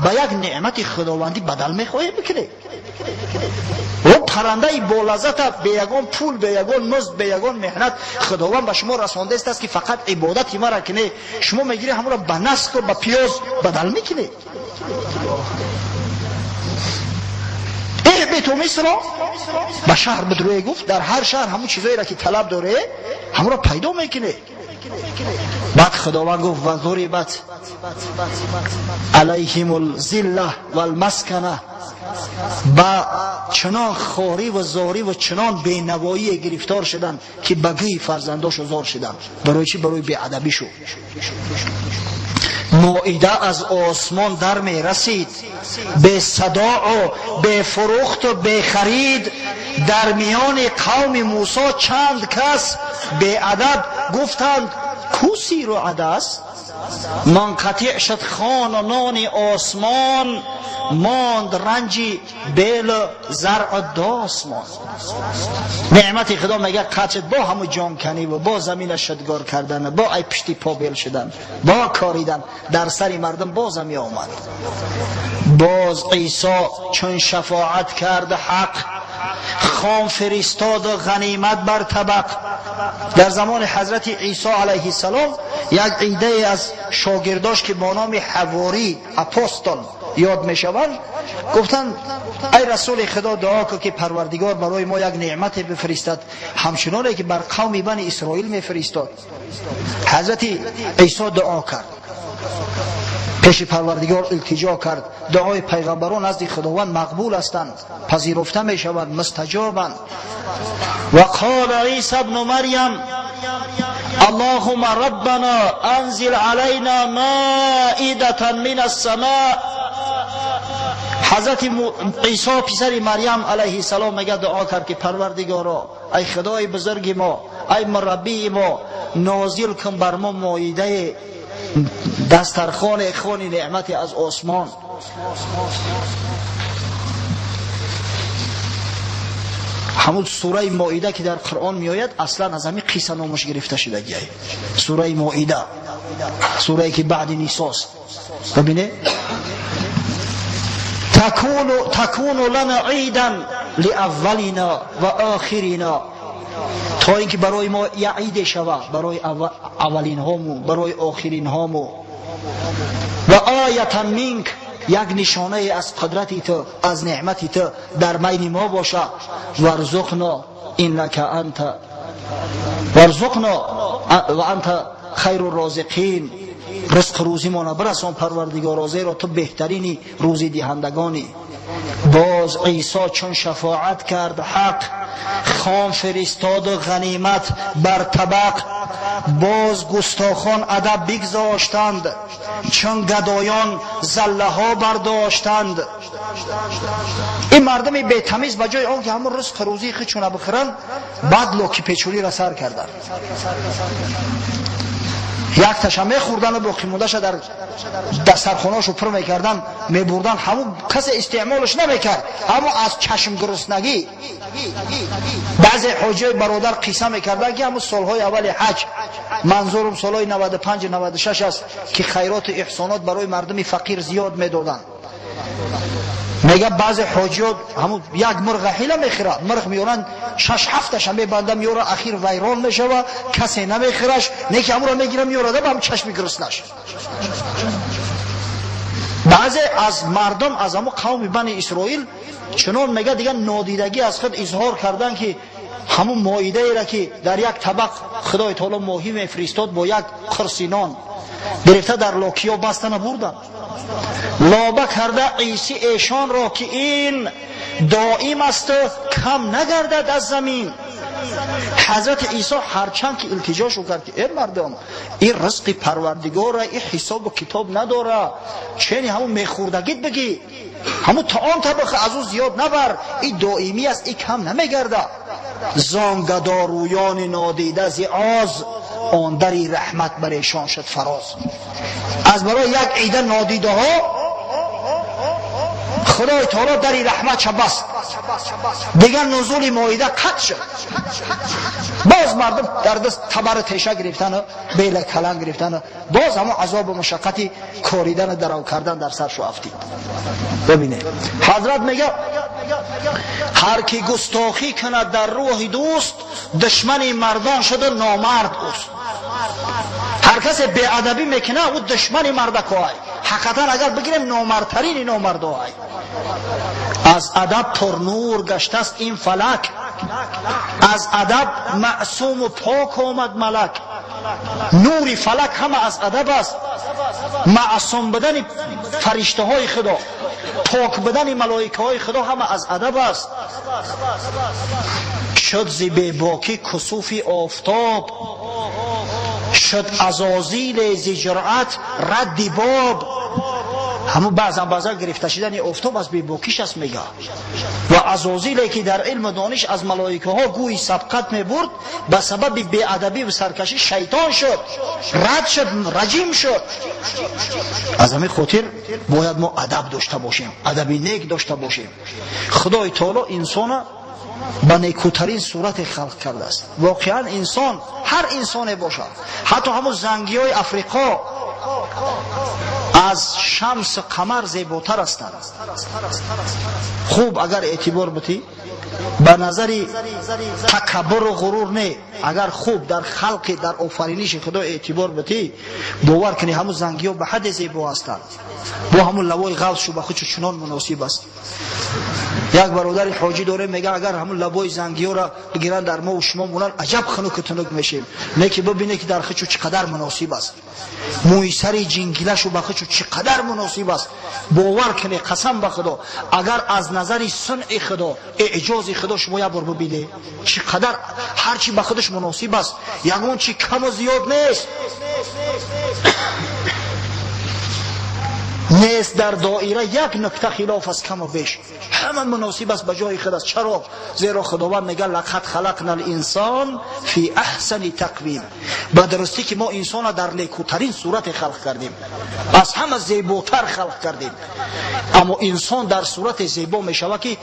ба як неъмати худовандӣ бадал мехоҳед бикунед? О паррандаи болаззата бе ягон пул, бе ягон музд, бе ягон меҳнат Худованд ба шумо расондааст, ки фақат ибодати мара кунед, шумо мегиред ҳамонро ба наску ба пиёз бадал мекунед. اهبطوا مصر, ба шаҳр бидруе гуфт, дар ҳар шаҳр ҳамон чизоеро ки талаб доре ҳамонро пайдо мекунед. Баъд Худованд гуфт ва ضربت علیهم الذله والمسکنه, ба чунон хорӣ ва зорӣ ва чунон бенавоӣ гирифтор шуданд, ки ба гӯи фарзандошу зор шуданд. Барои чӣ? Барои беадабӣ шуд. Моида аз осмон дар мерасид, бесадоу бефурӯхту бехарид. Дар миёни қавми Мусо чанд кас беадаб гуфтанд: ку сиру адас? Мунқатиъ шуд хону нони осмон, монд ранҷи белу заръу досмон. Неъмати Худо мега қатъ шуд бо ҳаму ҷонканиву бо замина шудгор кардан, бо ай пишти по бел шудан, бо коридан дар сари мардум бозам меомад. Боз Исо чун шафоат кард ҳақ, хон фиристоду ғанимат бар табақ. Дар замони ҳазрати Исо алайҳиссалом як иддае аз шогирдош, ки бо номи ҳаворӣ, апостол ёд мешаванд, гуфтанд: ай расули Худо, дуо кун, ки Парвардигор барои мо як неъмате бифиристад, ҳамчуноне ки бар қавми Бани Исроил мефиристод. Ҳазрати Исо дуо кард, пеши Парвардигор илтиҷо кард. Дуои пайғамбарон назди Худованд мақбул ҳастанд, пазируфта мешаванд, мустаҷобанд. Ва қола Иса бну Марям: اللهم ربنا انزل علينا مائدة من السماء. ҳазрати Исо писари Марьям алайҳиссалом мега дуо кард, ки Парвардигоро, ай Худои бузурги мо, ай мураббии мо, нозил кун бар мо моидае, дастархоне, хони неъмате аз осмон. Ҳамун сураи Моида, ки дар Қуръон меояд, аслан аз ҳамин қисса номаш гирифта шудагиай. Сураи Моида, сурае ки баъди Нисост. Бибине, такуну лана идан liаввалина ва охирина, то ин ки барои мо як иде шава, барои аввалинҳому, барои охиринҳому. Ва оятан минк, як нишонае аз қудрати ту, аз неъмати ту дар байни мо боша. Варзуқно иннака анта варзуқно ва анта хайру розиқин. Ризқу рӯзимона бирасон, Парвардигоро, зеро ту беҳтарини рӯзидиҳандагонӣ. Боз Исо чун шафоат кард ҳақ, хон фиристоду ғанимат бар табақ. Боз густохон адаб бигзоштанд, чун гадоён заллаҳо бардоштанд. Ин мардуми бетамиз ба ҷои он ки ҳамун ризқу рӯзии худшона бихӯранд, баъд локи печулиро сар карданд. Якташа мехӯрдану боқимондаша дар дастархонаошо пур мекардан, мебурдан. Ҳамун касе истеъмолш намекард, аммо аз чашмгуруснагӣ. Баъзе ҳоҷиёи бародар қисса мекарданд, ки ҳамун солҳои аввали ҳаҷ, манзурум солҳои 95, 96 аст, ки хайроту эҳсонот барои мардуми фақир зиёд медоданд. Мега баъзе ҳоҷиёт ҳамун як мурға ҳила мехӯрад, мурғ меёранд, шаш ҳафташа мебанда, меёра, ахир вайрон мешава, касе намехӯраш, не ки ҳамуро мегира, меёрада ба ҳам чашми гуруснаш. Баъзе аз мардум аз ҳамун қавми Бани Исроил чунон мега дигар нодидагӣ аз худ изҳор карданд, ки ҳамун моидаеро, ки дар як табақ Худои Таоло моҳӣ мефиристод, бо як қурси нон гирифта дар локиё бастана бурданд. Лоба карда Иси эшонро, ки ин доим асту кам нагардад аз замин. Ҳазрати Исо ҳарчанд ки илтиҷошу кард, ки э мардум, ин ризқи Парвардигора, ин ҳисобу китоб надора, чени ҳамун мехӯрдагит бигӣ, ҳамун таом табиха, аз ӯ зиёд набар, ин доимӣ аст, ин кам намегардад. Зон гадоруёни нодида зи оз, он дари раҳмат бар эшон шуд фароз. Аз барои як ида нодидаҳо Худои таоло дари раҳматша баст, дигар нузули моида қатъ шуд. Боз мардум дар даст табару теша гирифтану бела калан гирифтану боз ҳамон азобу машаққати коридану дарав кардан дар саршу афтид. Бибинед, ҳазрат мега: ҳар ки густохӣ кунад дар рӯҳи дӯст, душмани мардон шуду номард ӯст. Ҳар касе беадабӣ мекунад, ӯ душмани мардакоай. Ҳақиқатан агар бигирем, номардтарини номардоай. Аз адаб пурнур гаштаст ин фалак, аз адаб маъсуму пок омад малак. Нури фалак ҳама аз адаб аст. Маъсум будани фариштаҳои Худо, пок будани малоикаҳои Худо ҳама аз адаб аст. Шуд зи бебокӣ кусуфи офтоб, шуд азозиле зи ҷуръат радди боб. Ҳамун баъзан баъзан гирифта шидани офтоб аз бебокиш аст, мега. Ва азозиле ки дар илму дониш аз малоикаҳо гӯи сабқат мебурд, ба сабаби беадабӣ ва саркашӣ шайтон шуд, рад шуд, раҷим шуд. Аз ҳамин хотир бояд мо адаб дошта бошем, адаби нек дошта бошем. Худои таоло инсона ба некӯтарин сурате халқ кардааст. Воқеан инсон, ҳар инсоне бошад, ҳатто ҳамун зангиҳои Африқо аз шамсу қамар зеботар ҳастанд. Хуб, агар эътибор бутӣ, ба назари такаббуру ғурур не, агар хуб дар халқи, дар офариниши Худо эътибор бутӣ, бовар кунӣ, ҳамун зангиҳо ба ҳадде зебо ҳастанд, бо ҳамун лавои ғалшу ба худшу чунон муносиб аст. Як бародари ҳоҷӣ дорем, мега: агар ҳамун лабои зангиҳоро бигиранд, дар мову шумо монанд, аҷаб хунуку тунук мешем. Не ки бибине, ки дар худшу чӣ қадар муносиб аст, мӯи сари ҷингилашу ба худшу чӣ қадар муносиб аст. Бовар кунед, қасам ба Худо, агар аз назари сунъи Худо, эъҷози Худо шумо як бор бибине, чӣ қадар ҳар чи ба худаш муносиб аст, ягон чи каму зиёд нест. Нест дар доира як нукта хилоф аз каму беш, ҳама муносиб аст, ба ҷои худ аст. Чаро? Зеро Худованд мега: лақад халақна линсон фи аҳсани тақвим. Ба дурустӣ ки мо инсонро дар некӯтарин сурате халқ кардем, аз ҳама зеботар халқ кардем. Аммо инсон дар сурате зебо мешавад, ки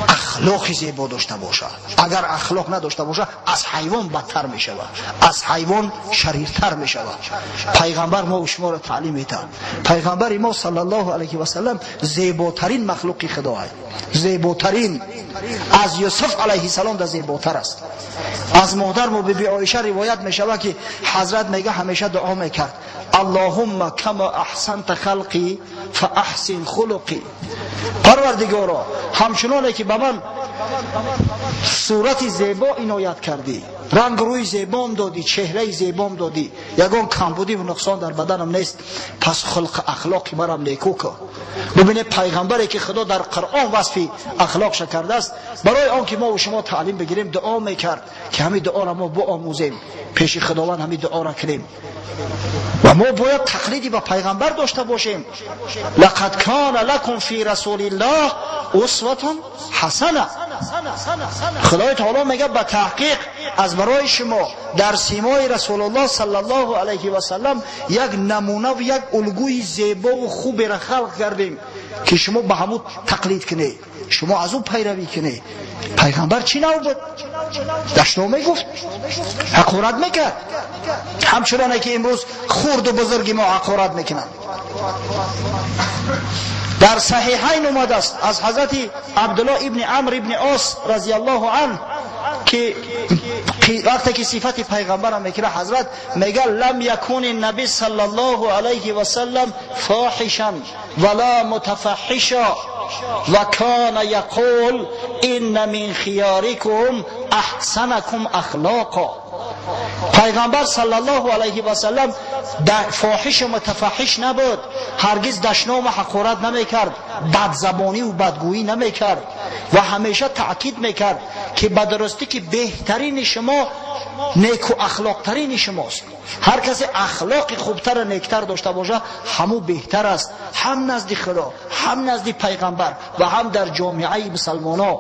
ахлоқи зебо дошта бошад. Агар ахлоқ надошта бошад, аз ҳайвон бадтар мешавад, аз ҳайвон шариртар мешавад. Пайғамбар мо шуморо таълим медиҳад. Пайғамбари мо саллаллоҳу алайҳи васаллам зеботарин махлуқи Худо аст, зеботарин, аз Юсуф алайҳиссалом да зеботар аст. Аз модар мо биби Оиша ривоят мешавад, ки ҳазрат мега, ҳамеша дуо мекард: аллоҳумма кама аҳсанта халқи фааҳсин хулуқи. Парвардигоро, ҳамчуноне ки ба ман сурати зебо иноят кардӣ, ранг рӯи зебом додӣ, чеҳраи зебом додӣ, ягон камбудиву нуқсон дар баданам нест, пас хулқу ахлоқи марам некӯ кун. Бибинед, пайғамбаре ки Худо дар Қуръон васфи ахлоқша кардааст, барои он ки мо шумо таълим бигирем, дуо мекард, ки ҳамин дуоро мо биомӯзем, пеши Худованд ҳамин дуоро кунем. Ва мо бояд тақлиди ба пайғамбар дошта бошем. Лақад кана лакум фи расулиллоҳ усватун ҳасана. Худои таоло мега: ба таҳқиқ аз барои шумо дар симои Расулуллоҳ саллаллоҳу алайҳи васаллам як намунаву як улгӯи зебову хуберо халқ кардем, ки шумо ба ҳамун тақлид кунед, шумо аз ӯ пайравӣ кунед. Пайғамбар чӣ нав буд? Дашно мегуфт, ҳақорат мекард, ҳамчуноне ки имрӯз хурду бузурги мо ҳақорат мекунанд. Дар Саҳиҳайн омадааст аз ҳазрати Абдуллоҳ ибни Амр ибни Ос разияллоҳу анҳ, ки вақте ки сифати пайғамбарам мекунад, ҳазрат мега: лам якуни наби саллаллоҳу алайҳи васаллам фоҳишан вала мутафаҳиша ва кана яқул инна мин хиёрикум аҳсанакум ахлоқа. Пайғамбар саллаллоҳу алайҳи васаллам фоҳишу мутафаҳиш набуд, ҳаргиз дашному ҳақорат намекард, бадзабониву бадгӯӣ намекард ва ҳамеша таъкид мекард, ки ба дурустӣ ки беҳтарини шумо неку ахлоқтарини шумост. Ҳар касе ахлоқи хубтар нектар дошта боша, ҳаму беҳтар аст, ҳам назди Худо, ҳам назди пайғамбар ва ҳам дар ҷомеаи мусалмоно.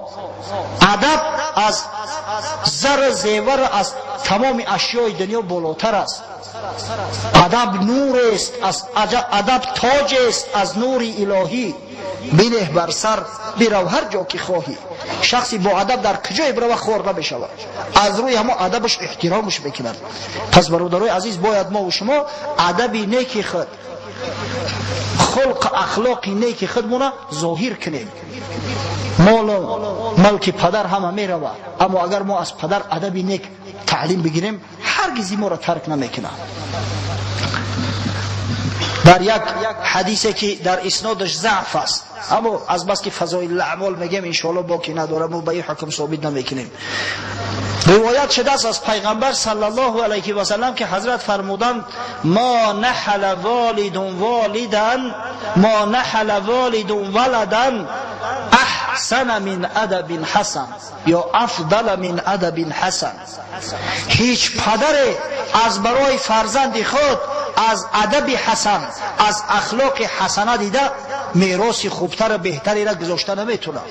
Адаб аз зар, зевар, аз тамоми ашёи дунё болотар аст. Адаб нур аст, аз адаб тоҷ аст аз нури илоҳӣ. Бинеҳ бар сар, бирав ҳар ҷо ки хоҳӣ. Шахси бо адаб дар куҷое бирава хор намешавад, аз рӯи ҳамо адабаш эҳтиромаш мекунад. Пас, бародарои азиз, бояд мо ва шумо адаби неки худ, хулқ, ахлоқи неки худмона зоҳир кунем. Молу мулки падар ҳама мерава, аммо агар мо аз падар адаби нек таълим бигирем, ҳаргизи моро тарк намекунад. Дар як ҳадисе ки дар иснодаш заъф аст, аммо аз бас ки фазоил аъмол мегем, иншоалло боки надорам мо ба ин ҳукм собит намекунем, ривоят шудааст аз пайғамбар саллаллоҳу алайҳи васаллам, ки ҳазрат фармуданд: ма наҳала волидун волидан, ма наҳала волидун валадан аҳсана мин адабин ҳасан ё афдала мин адабин ҳасан. Ҳеҷ падаре аз барои фарзанди худ аз адаби ҳасан, аз ахлоқи ҳасана дида мероси хубтару беҳтареро гузошта наметунад.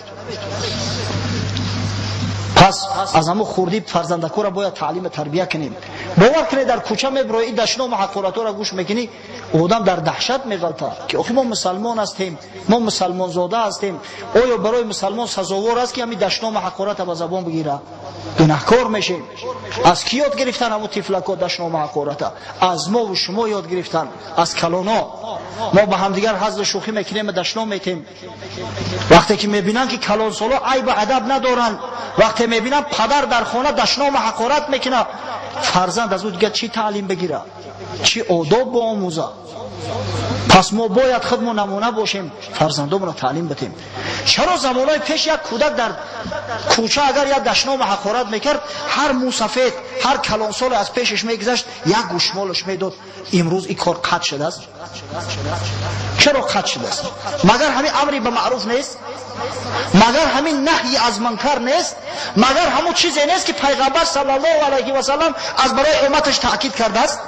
Пас аз ҳамун хурдӣ фарзандакоро бояд таълиму тарбия кунем. Бовар кунед, дар кӯча мебирои, дашному ҳақоратҳоро гӯш мекунӣ, одам дар даҳшат меғалтад, ки охи мо мусалмон ҳастем, мо мусалмонзода ҳастем, оё барои мусалмон сазовор аст, ки ҳамин дашному ҳақората ба забон бигира? Гунаҳкор мешем. Аз кӣ ёд гирифтан ҳамун тифлако дашному ҳақората? Аз мову шумо ёд гирифтан, аз калоно. Мо ба ҳамдигар ҳазлу шӯхӣ мекунем, дашном метем. Вақте ки мебинанд, ки калонсоло айбу адаб надоранд, вақте мебинанд, падар дар хона дашному ҳақорат мекунад, фарзанд аз ӯ дигар чӣ таълим бигирад, чӣ одоб боомӯзад? Пас мо бояд худмо намуна бошем, фарзандомонро таълим бидем. Чаро замонҳои пеш як кӯдак дар кӯча агар як дашному ҳақорат мекард, ҳар мусафед, ҳар калонсоле аз пешаш мегузашт, як гӯшмолаш медод? Имрӯз ин кор қатъ шудааст. Чаро қатъ шудааст? Магар ҳамин амри ба маъруф нест? Магар ҳамин наҳйи аз мункар нест? Магар ҳамун чизе нест, ки пайғамбар саллаллоҳу алайҳи васаллам аз барои умматаш таъкид кардааст?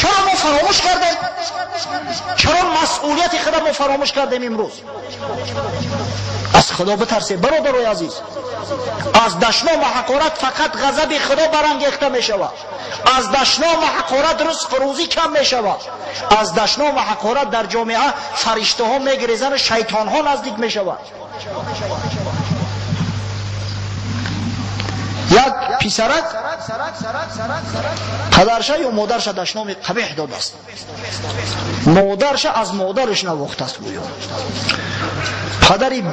Чаро мо фаромӯш кардем? Чаро масъулияти худа мо фаромӯш кардем имрӯз? Аз Худо битарсем, бародарои азиз. Аз дашному ҳақорат фақат ғазаби Худо барангехта мешавад. Аз дашному ҳақорат ризқу рӯзӣ кам мешавад. Аз дашному ҳақорат дар ҷомеа фариштаҳо мегирезану шайтонҳо наздик мешавад. Як писарак падарша ё модарша дашноми қабеҳ додааст. Модарша аз модараш навохтааст гӯё. Падари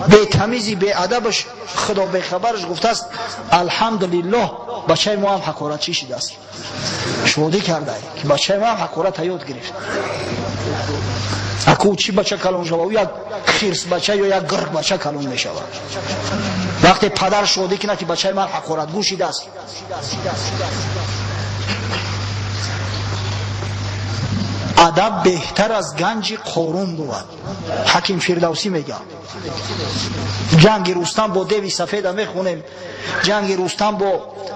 бетамизи, беадабаш, Худо бехабараш гуфтааст: «Алҳамдулиллоҳ, бачаи мо ҳам ҳақоратчӣ шидааст». Шодӣ кардай, ки бачаи мо ҳам ҳақората ёд гирифт. Аку чӣ бача калон шава? Ӯ як хирс бача ё як гирг бача калон мешавад. Вақте падар шодӣ кунад, ки бачаи ман ҳақоратгӯ шидааст. Адаб беҳтар аз ганҷи Қорун бувад, Ҳаким Фирдавсӣ мегӯяд. Ҷанги Рустам бо деви сафеда мехонем, ҷанги Рустам бо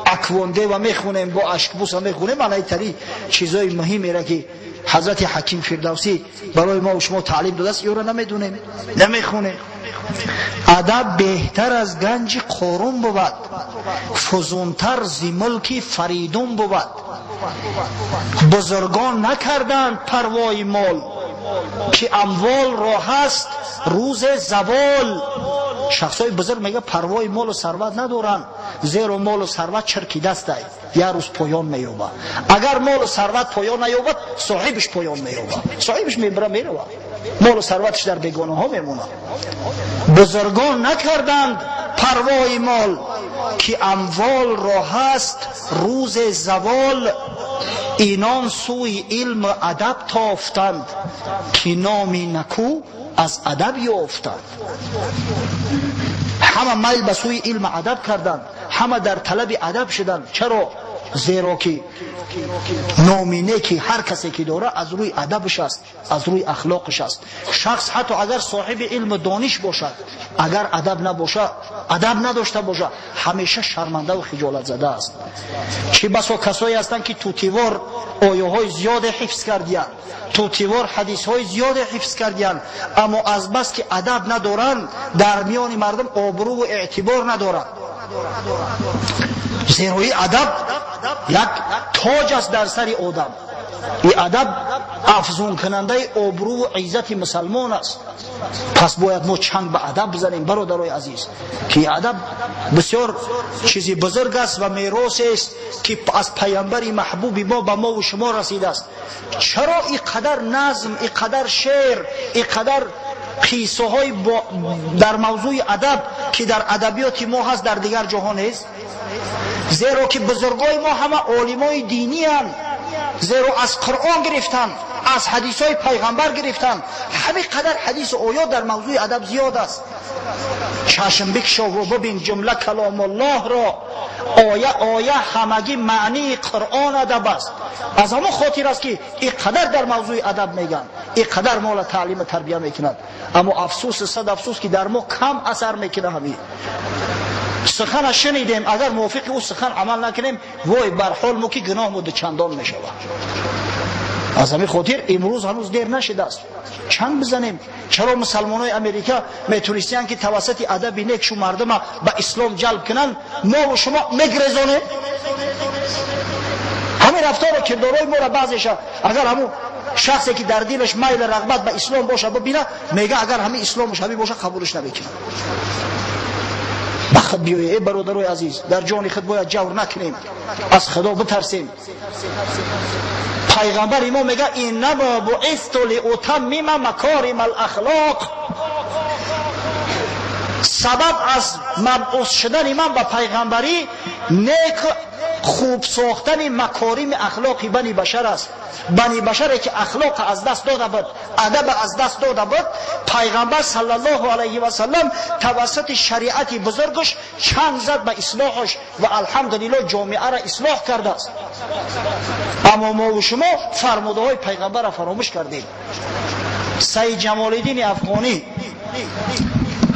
Аквондева мехонем, бо Ашкбуса мехонем. Анаитари чизои муҳимеро, ки ҳазрати Ҳаким Фирдавсӣ барои мо шумо таълим додааст, ёро намедонем, намехонем. Адаб беҳтар аз ганҷи Қорун бувад, фузунтар зи мулки Фаридун бувад. Бузургон накарданд парвои мол, ки амволро ҳаст рӯзе завол. Шахсҳои бузург, мега, парвои молу сарват надоранд, зеро молу сарват чирки дастай, як рӯз поён меёбад. Агар молу сарват поён наёбад, соҳибаш поён меёбад, соҳибаш мебира, меравад, молу сарваташ дар бегонаҳо мемонад. Бузургон накарданд парвои мол, ки амволро ҳаст рӯзе завол. Инон сӯи илму адаб тофтанд, ки номи накӯ аз адаб ёфтанд. Ҳама майл ба сӯи илму адаб карданд, ҳама дар талаби адаб шуданд. Чаро? Зеро ки номи неки ҳар касе ки дора, аз рӯи адабаш аст, аз рӯи ахлоқаш аст. Шахс ҳатто агар соҳиби илму дониш бошад, агар адаб набошад, адаб надошта бошад, ҳамеша шарманда ва хиҷолатзада аст. Чӣ басо касое ҳастанд, ки тутивор ояҳои зиёде ҳифз кардиянд, тутивор ҳадисҳои зиёде ҳифз кардиянд, аммо азбаски адаб надоранд, дар миёни мардум обрӯву эътибор надоранд. Зеро и адаб як тоҷ аст дар сари одам, и адаб афзункунандаи обрӯву иззати мусалмон аст. Пас бояд мо чанг ба адаб бизанем, бародарои азиз, ки адаб бисёр чизи бузург аст ва меросест, ки аз паямбари маҳбуби мо ба мову шумо расидааст. Чаро и қадар назм, и қадар шеър, и қадар қиссаҳои дар мавзӯи адаб, ки дар адабиёти мо ҳаст, дар дигар ҷоҳо нест? Зеро ки бузургои мо ҳама олимои динианд, зеро аз Қуръон гирифтанд, аз ҳадисҳои пайғамбар гирифтанд. Ҳамин қадар ҳадису оёт дар мавзӯи адаб зиёд аст. Чашм бикшову бибин ҷумла каломуллоҳро, оя оя ҳамагӣ маънии Қуръон адаб аст. Аз ҳамон хотир аст, ки и қадар дар мавзӯи адаб мегӯянд, и қадар мола таълиму тарбия мекунад. Аммо афсӯс, сад афсӯс, ки дар мо кам асар мекунад. Ҳамин сухана шунидем, агар мувофиқи ӯ сухан амал накунем, вой бар ҳол мо, ки гуноҳ мо дучандон мешавад. Аз ҳамин хотир имрӯз ҳанӯз дер нашидааст, чанг бизанем. Чаро мусалмонои Америка метонистиянд, ки тавассути адаби некшу мардума ба ислом ҷалб кунанд, мову шумо мегрезонем? Ҳамин рафтору кирдорҳои моро баъзеша агар ҳамун шахсе, ки дар дилаш майлу рағбат ба ислом боша, бибина, мега, агар ҳамин исломаш ҳамин боша, қабулш намекунад. Ба худ биёе, э бародарои азиз, дар ҷони худ бояд ҷавр накунем, аз Худо битарсем. Пайғамбари мо мега: «Иннамо буисту лиутаммима макорима алахлоқ». Сабаб аз мабъус шудани ман ба пайғамбарӣ нек хуб сохтани макорими ахлоқи бани башар аст. Бани башаре, ки ахлоқа аз даст дода буд, адаба аз даст дода буд, пайғамбар саллаллоҳу алайҳи васаллам тавассути шариати бузургаш чанг зад ба ислоҳаш ва, алҳамдулилло, ҷомеаро ислоҳ кардааст. Аммо мову шумо фармудаҳои пайғамбарро фаромӯш кардем. Саид Ҷамолиддини Афғонӣ,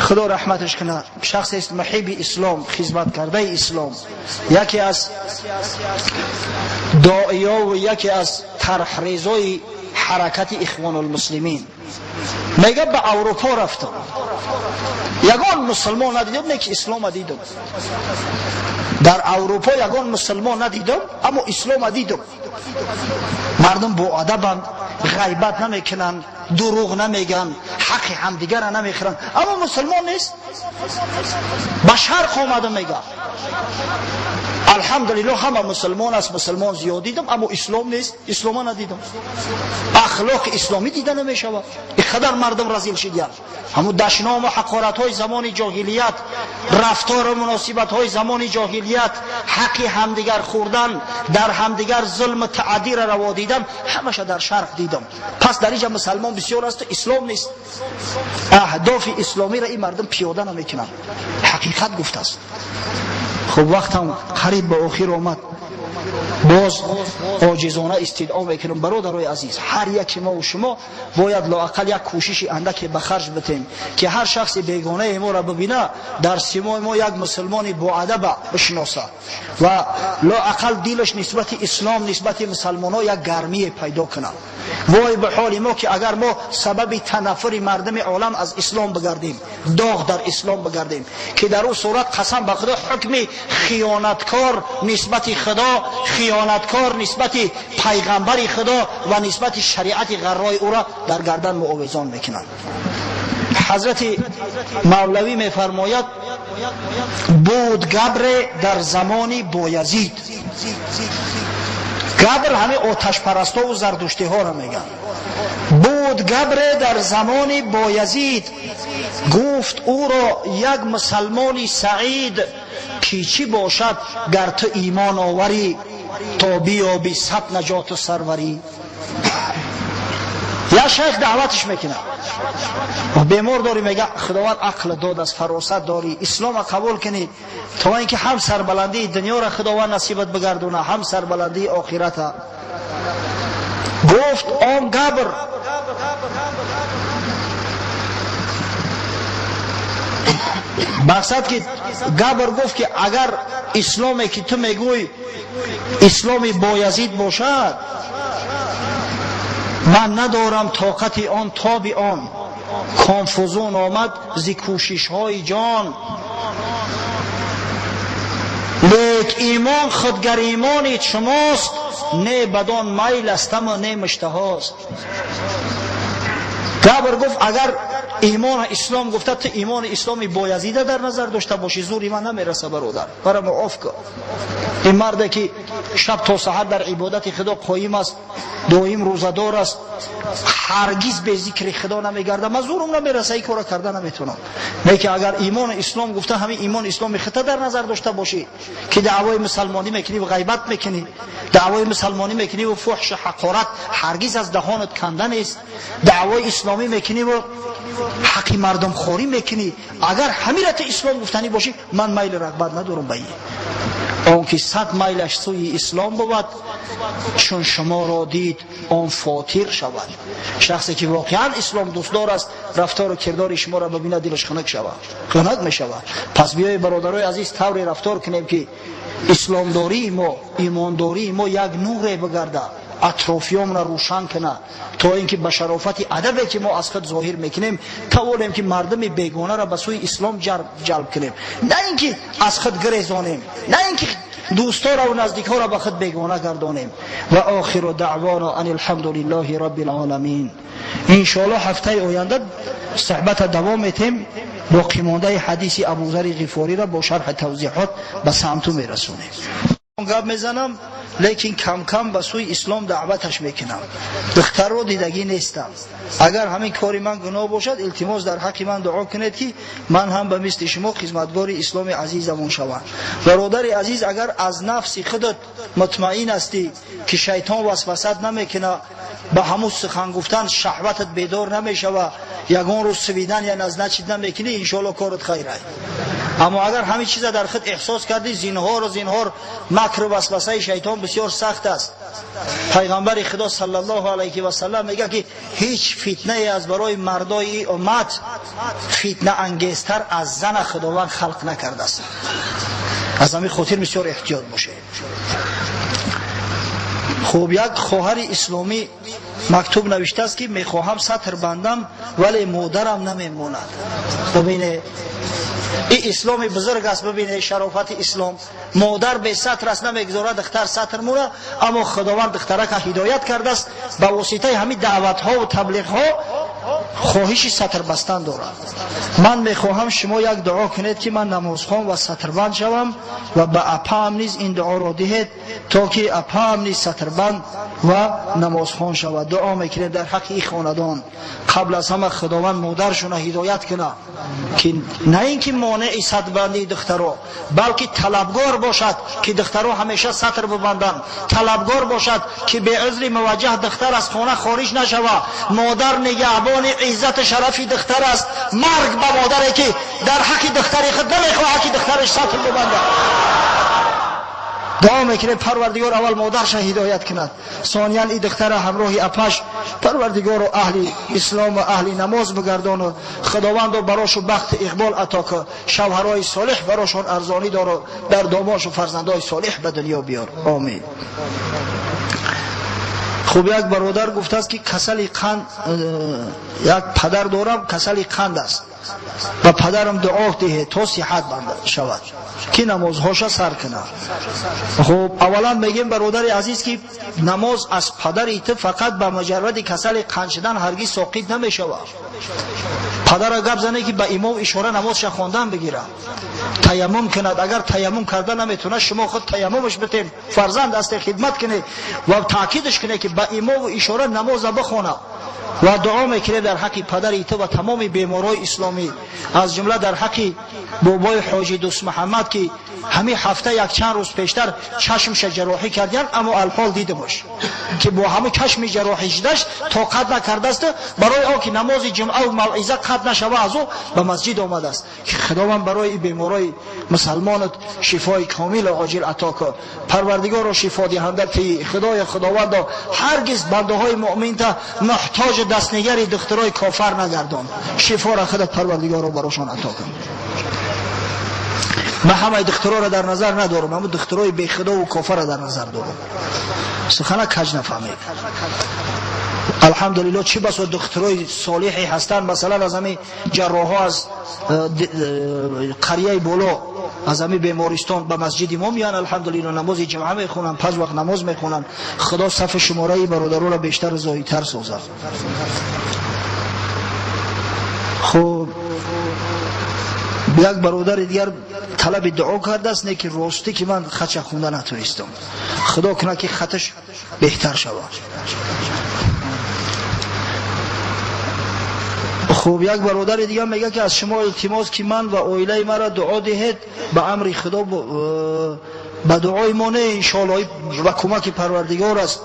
Худо раҳматаш кунад, шахсест муҳиби ислом, хизматкардаи ислом, яке аз доиёву яке аз тарҳрезои ҳаракати Ихвонулмуслимин, мега: «Ба Аврупо рафтам, ягон мусулмон надидам, не ки ислома дидам. Дар Аврупо ягон мусулмон надидам, аммо ислома дидам. Мардум боадабанд, ғайбат намекунанд, дурӯғ намегӯянд, ҳаққи ҳамдигарро намехӯранд, аммо мусулмон нест. Ба Шарқ омадам, мега, алҳамдулилло, ҳама мусулмон аст, мусулмон зиёд дидам, аммо ислом нест, ислома надидам, ахлоқи исломӣ дида намешавад. И қадар мардум разил шидиянд, ҳамун дашному ҳақоратҳои замони ҷоҳилият, рафтору муносибатҳои замони ҷоҳилият, ҳаққи ҳамдигар хӯрдан, дар ҳамдигар зулму таъдира раво дидан, ҳамаша дар Шарқ дидам. Пас дар инҷа мусалмон бисёр асту ислом нест, аҳдофи исломиро ин мардум пиёда намекунанд». Ҳақиқат гуфтааст. Хуб, вақтам қариб ба охир омад. Боз оҷизона истидъо мекунам, бародарои азиз, ҳар яки мову шумо бояд лоақал як кӯшиши андаке ба харҷ битем, ки ҳар шахси бегонаи моро бибина, дар симои мо як мусулмони боадаба бишиноса ва лоақал дилаш нисбати ислом, нисбати мусалмонҳо як гармие пайдо кунад. Вой ба ҳоли мо, ки агар мо сабаби танаффури мардуми олам аз ислом бигардем, доғ дар ислом бигардем, ки дар ӯ сурат, қасам ба Худо, ҳукми хиёнаткор нисбати Худо, хиёнаткор нисбати пайғамбари Худо ва нисбати шариати ғаррои ӯро дар гардан муовезон мекунанд. Ҳазрати Мавлавӣ мефармояд: «Буд габре дар замони Боязид». Габр ҳамин оташпарастову зардуштиҳоро мегӯянд. «Буд габре дар замони Боязид, гуфт ӯро як мусалмони саид, ки чӣ бошад, гар ту имон оварӣ, то биёби сад наҷоту сарварӣ». Я шайх даъватш мекунад. Бемор дорӣ, мега Худованд ақл дод аст, фаросат дорӣ, ислома қабул кунӣ, то ин ки ҳам сарбаландии дунёро Худованд насибат бигардона, ҳам сарбаландии охирата. Гуфт он габр мақсад ки габр гуфт ки агар исломе ки ту мегӯй исломи Боязид бошад, ман надорам тоқати он тоби он. Конфузун омад зи кӯшишҳои ҷон. Лек имон худгар имони шумост, не бадон майл астаму не муштаҳост. Габр гуфт агар имон ислом гуфта ту имони исломи Боязида дар назар дошта бошӣ, зури ман намераса, бародар, бара муоф кун. Ин марде ки шаб то саҳар дар ибодати Худо қоим аст, доим рӯзадор аст, ҳаргиз бе зикри Худо намегардад, ман зурум намераса, ин кора карда наметавонам. Лекин агар имони ислом гуфта ҳамин имони исломи хита дар назар дошта бошӣ ки даъвои мусалмонӣ мекунӣ ва ғайбат мекунӣ, даъвои мусалмонӣ мекунӣ ва фуҳшу ҳақорат ҳаргиз аз даҳонат канда нест, даъвои исломӣ мекунӣ ва ҳаққи мардумхорӣ мекунӣ, агар ҳамира ту ислом гуфтанӣ бошӣ, ман майли рағбат надорам ба ин. Он ки 100 майлаш сӯи ислом бувад, чун шуморо дид он фотир шавад. Шахсе ки воқеан ислом дӯстдор аст, рафтору кирдори шуморо бибинад, дилаш хунук шавад, хунук мешавад. Пас биёед, бародарои азиз, тавре рафтор кунем ки исломдории мо, имондории мо як нуре бигардад, атрофиёнро рӯшан кунад, то ин ки ба шарофати адабе ки мо аз худ зоҳир мекунем, тавонем ки мардуми бегонаро ба сӯи ислом ҷалб кунем, на ин ки аз худ гирезонем, на ин ки дӯстора ва наздикҳоро ба худ бегона гардонем. Ва охиру даъвона ан алҳамду лиллаҳи раббил оламин. Иншоаллоҳ ҳафтаи оянда суҳбата давом метем, боқимондаи ҳадиси Абузари Ғифориро бо шарҳи тавзеҳот ба самту мерасонем. Гап мезанам, лекин кам-кам ба сӯи ислом даъваташ мекунам. Духтарро дидагӣ нестам. Агар ҳамин кори ман гуноҳ бошад, илтимос дар ҳаққи ман дуо кунед ки ман ҳам ба мисли шумо хизматгори исломи азизамон шавам. Бародари азиз, агар аз нафси худат мутмаин ҳастӣ ки шайтон васвасат намекунад, ба ҳамун сухан гуфтан шаҳватат бедор намешава, ягон рӯз свидан я назначит намекунӣ, иншоалло корат хайр аст. Аммо агар ҳамин чиза дар худ эҳсос кардӣ, зинҳору зинҳор макру васвасаи шайтон бисёр сахт аст. Пайғамбари Худо саллаллоҳу алайҳи васаллам мегӯяд ки ҳеҷ фитнае аз барои мардои уммат фитнаангезтар аз зана Худованд халқ накардааст. Аз ҳамин хотир бисёр эҳтиёт бошед. Хуб, як хоҳари исломӣ мактуб навиштааст ки мехоҳам сатр бандам, вале модарам намемонад. Бибине, ин исломи бузург аст, бибине шарофати ислом. Модар бе сатр аст, намегузорад духтар сатр мура, аммо Худованд духтарака ҳидоят кардааст, ба воситаи ҳамин даъватҳо ва таблиғҳо хоҳиши сатр бастан дорад. Ман мехоҳам шумо як дуо кунед ки ман намозхон ва сатрбанд шавам ва ба апаам низ ин дуоро диҳед, то ки апаам низ сатрбанд ва намозхон шавад. Дуо мекунем дар ҳаққи ин хонадон. Қабл аз ҳама Худованд модаршона ҳидоят кунад ки на ин ки монеи сатрбандии духтаро, балки талабгор бошад ки духтаро ҳамеша сатр бибанданд, талабгор бошад ки беузри муваҷҷаҳ духтар аз хона хориҷ нашавад. Модар нигаҳбони иззату шарафи духтар аст. Марг ба модаре ки дар ҳаққи духтари худ намехоҳад ки духтараш сатр бибандад. Дуо мекунем Парвардигор аввал модарша ҳидоят кунад, сониян и духтара ҳамроҳи апаш Парвардигору аҳли ислом ва аҳли намоз бигардону Худовандо барошу бахти иқбол ато кун, шавҳарои солеҳ барошон арзонӣ дору дар домошу фарзандои солеҳ ба дунё биёр. Омин. Хуб, як бародар гуфтааст ки касали қанд, як падар дорам, касали қанд аст, ба падарам дуо диҳед то сиҳат шавад ки намозҳоша сар кунад. Хуб, аввалан мегем, бародари азиз, ки намоз аз падари ту фақат ба муҷарради касали қанд шудан ҳаргиз соқит намешавад. Падара гап зане ки ба имом ишора намозша хондан бигирад, таяммум кунад. Агар таяммум карда наметавонад, шумо худ таяммумаш битем, фарзанд ҳасте, хидмат кунед ва таъкидаш кунед ки ба имому ишора намоза бихонад. Ва дуо мекунем дар ҳаққи падари ту ва тамоми беморои исломӣ, аз ҷумла дар ҳаққи бобои ҳоҷи Дӯст Муҳаммад, ки ҳамин ҳафта як чанд рӯз пештар чашмша ҷарроҳӣ кардиян, аммо алҳол дидимаш ки бо ҳамун чашми ҷарроҳӣ шудаш тоқат накардааст, барои он ки намози ҷумъа ва мавъиза қатъ нашава, аз ӯ ба масҷид омадааст. Ки Худованд барои беморои мусалмонат шифои комил ва оҷил ато кун. Парвардигоро, шифодиҳанда ти Худои Худовандо, ҳаргиз бандаҳои муъминта муҳтоҷи дастнигари духтурои кофар нагардон. Шифоро худат, Парвардигоро, барошон ато кун. Ман ҳамаи духтуроро дар назар надорам, ҳамун духтурои бехудову кофарро дар назар дорам. Сухана каҷ нафаҳмед. Алҳамдулилло, чӣ басо духтурои солиҳе ҳастанд, масалан, аз ҳамин ҷарроҳҳо, аз қарияи боло, аз ҳамин бемористон ба масҷиди мо меянд. Алҳамдулилло, намози ҷумъа мехонанд, панҷ вақт намоз мехонанд. Худо сафи шумораи бародаронро бештару зоҳидтар созад. Хуб, як бародари дигар талаби дуо кардааст, не ки ростӣ ки ман хача хунда натонистам. Худо кунад, ки хаташ беҳтар шавад. Хуб, як бародари дигар мегӯяд, ки аз шумо илтимос, ки ман ва оилаи маро дуо диҳед. Ба амри Худо, ба дуои мо не, иншоалло, ба кӯмаки Парвардигор аст,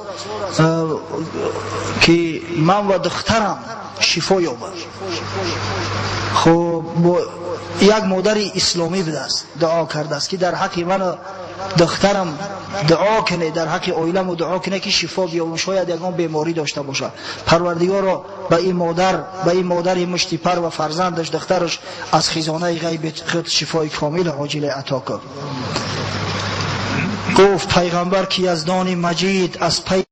ки ман ва духтарам шифо ёбад. Хуб, як модари исломӣ будааст, дуо кардааст, ки дар ҳаққи ману духтарам дуо кунед, дар ҳаққи оиламу дуо кунед, ки шифо биёбам. Шояд ягон беморӣ дошта бошад. Парвардигоро, ба ин модар, ба ин модари муштипар ва фарзандаш, духтараш, аз хизонаи ғайби худ шифои комилу оҷиле ато кун. Гуфт пайғамбар, ки Яздони Маҷид аз пай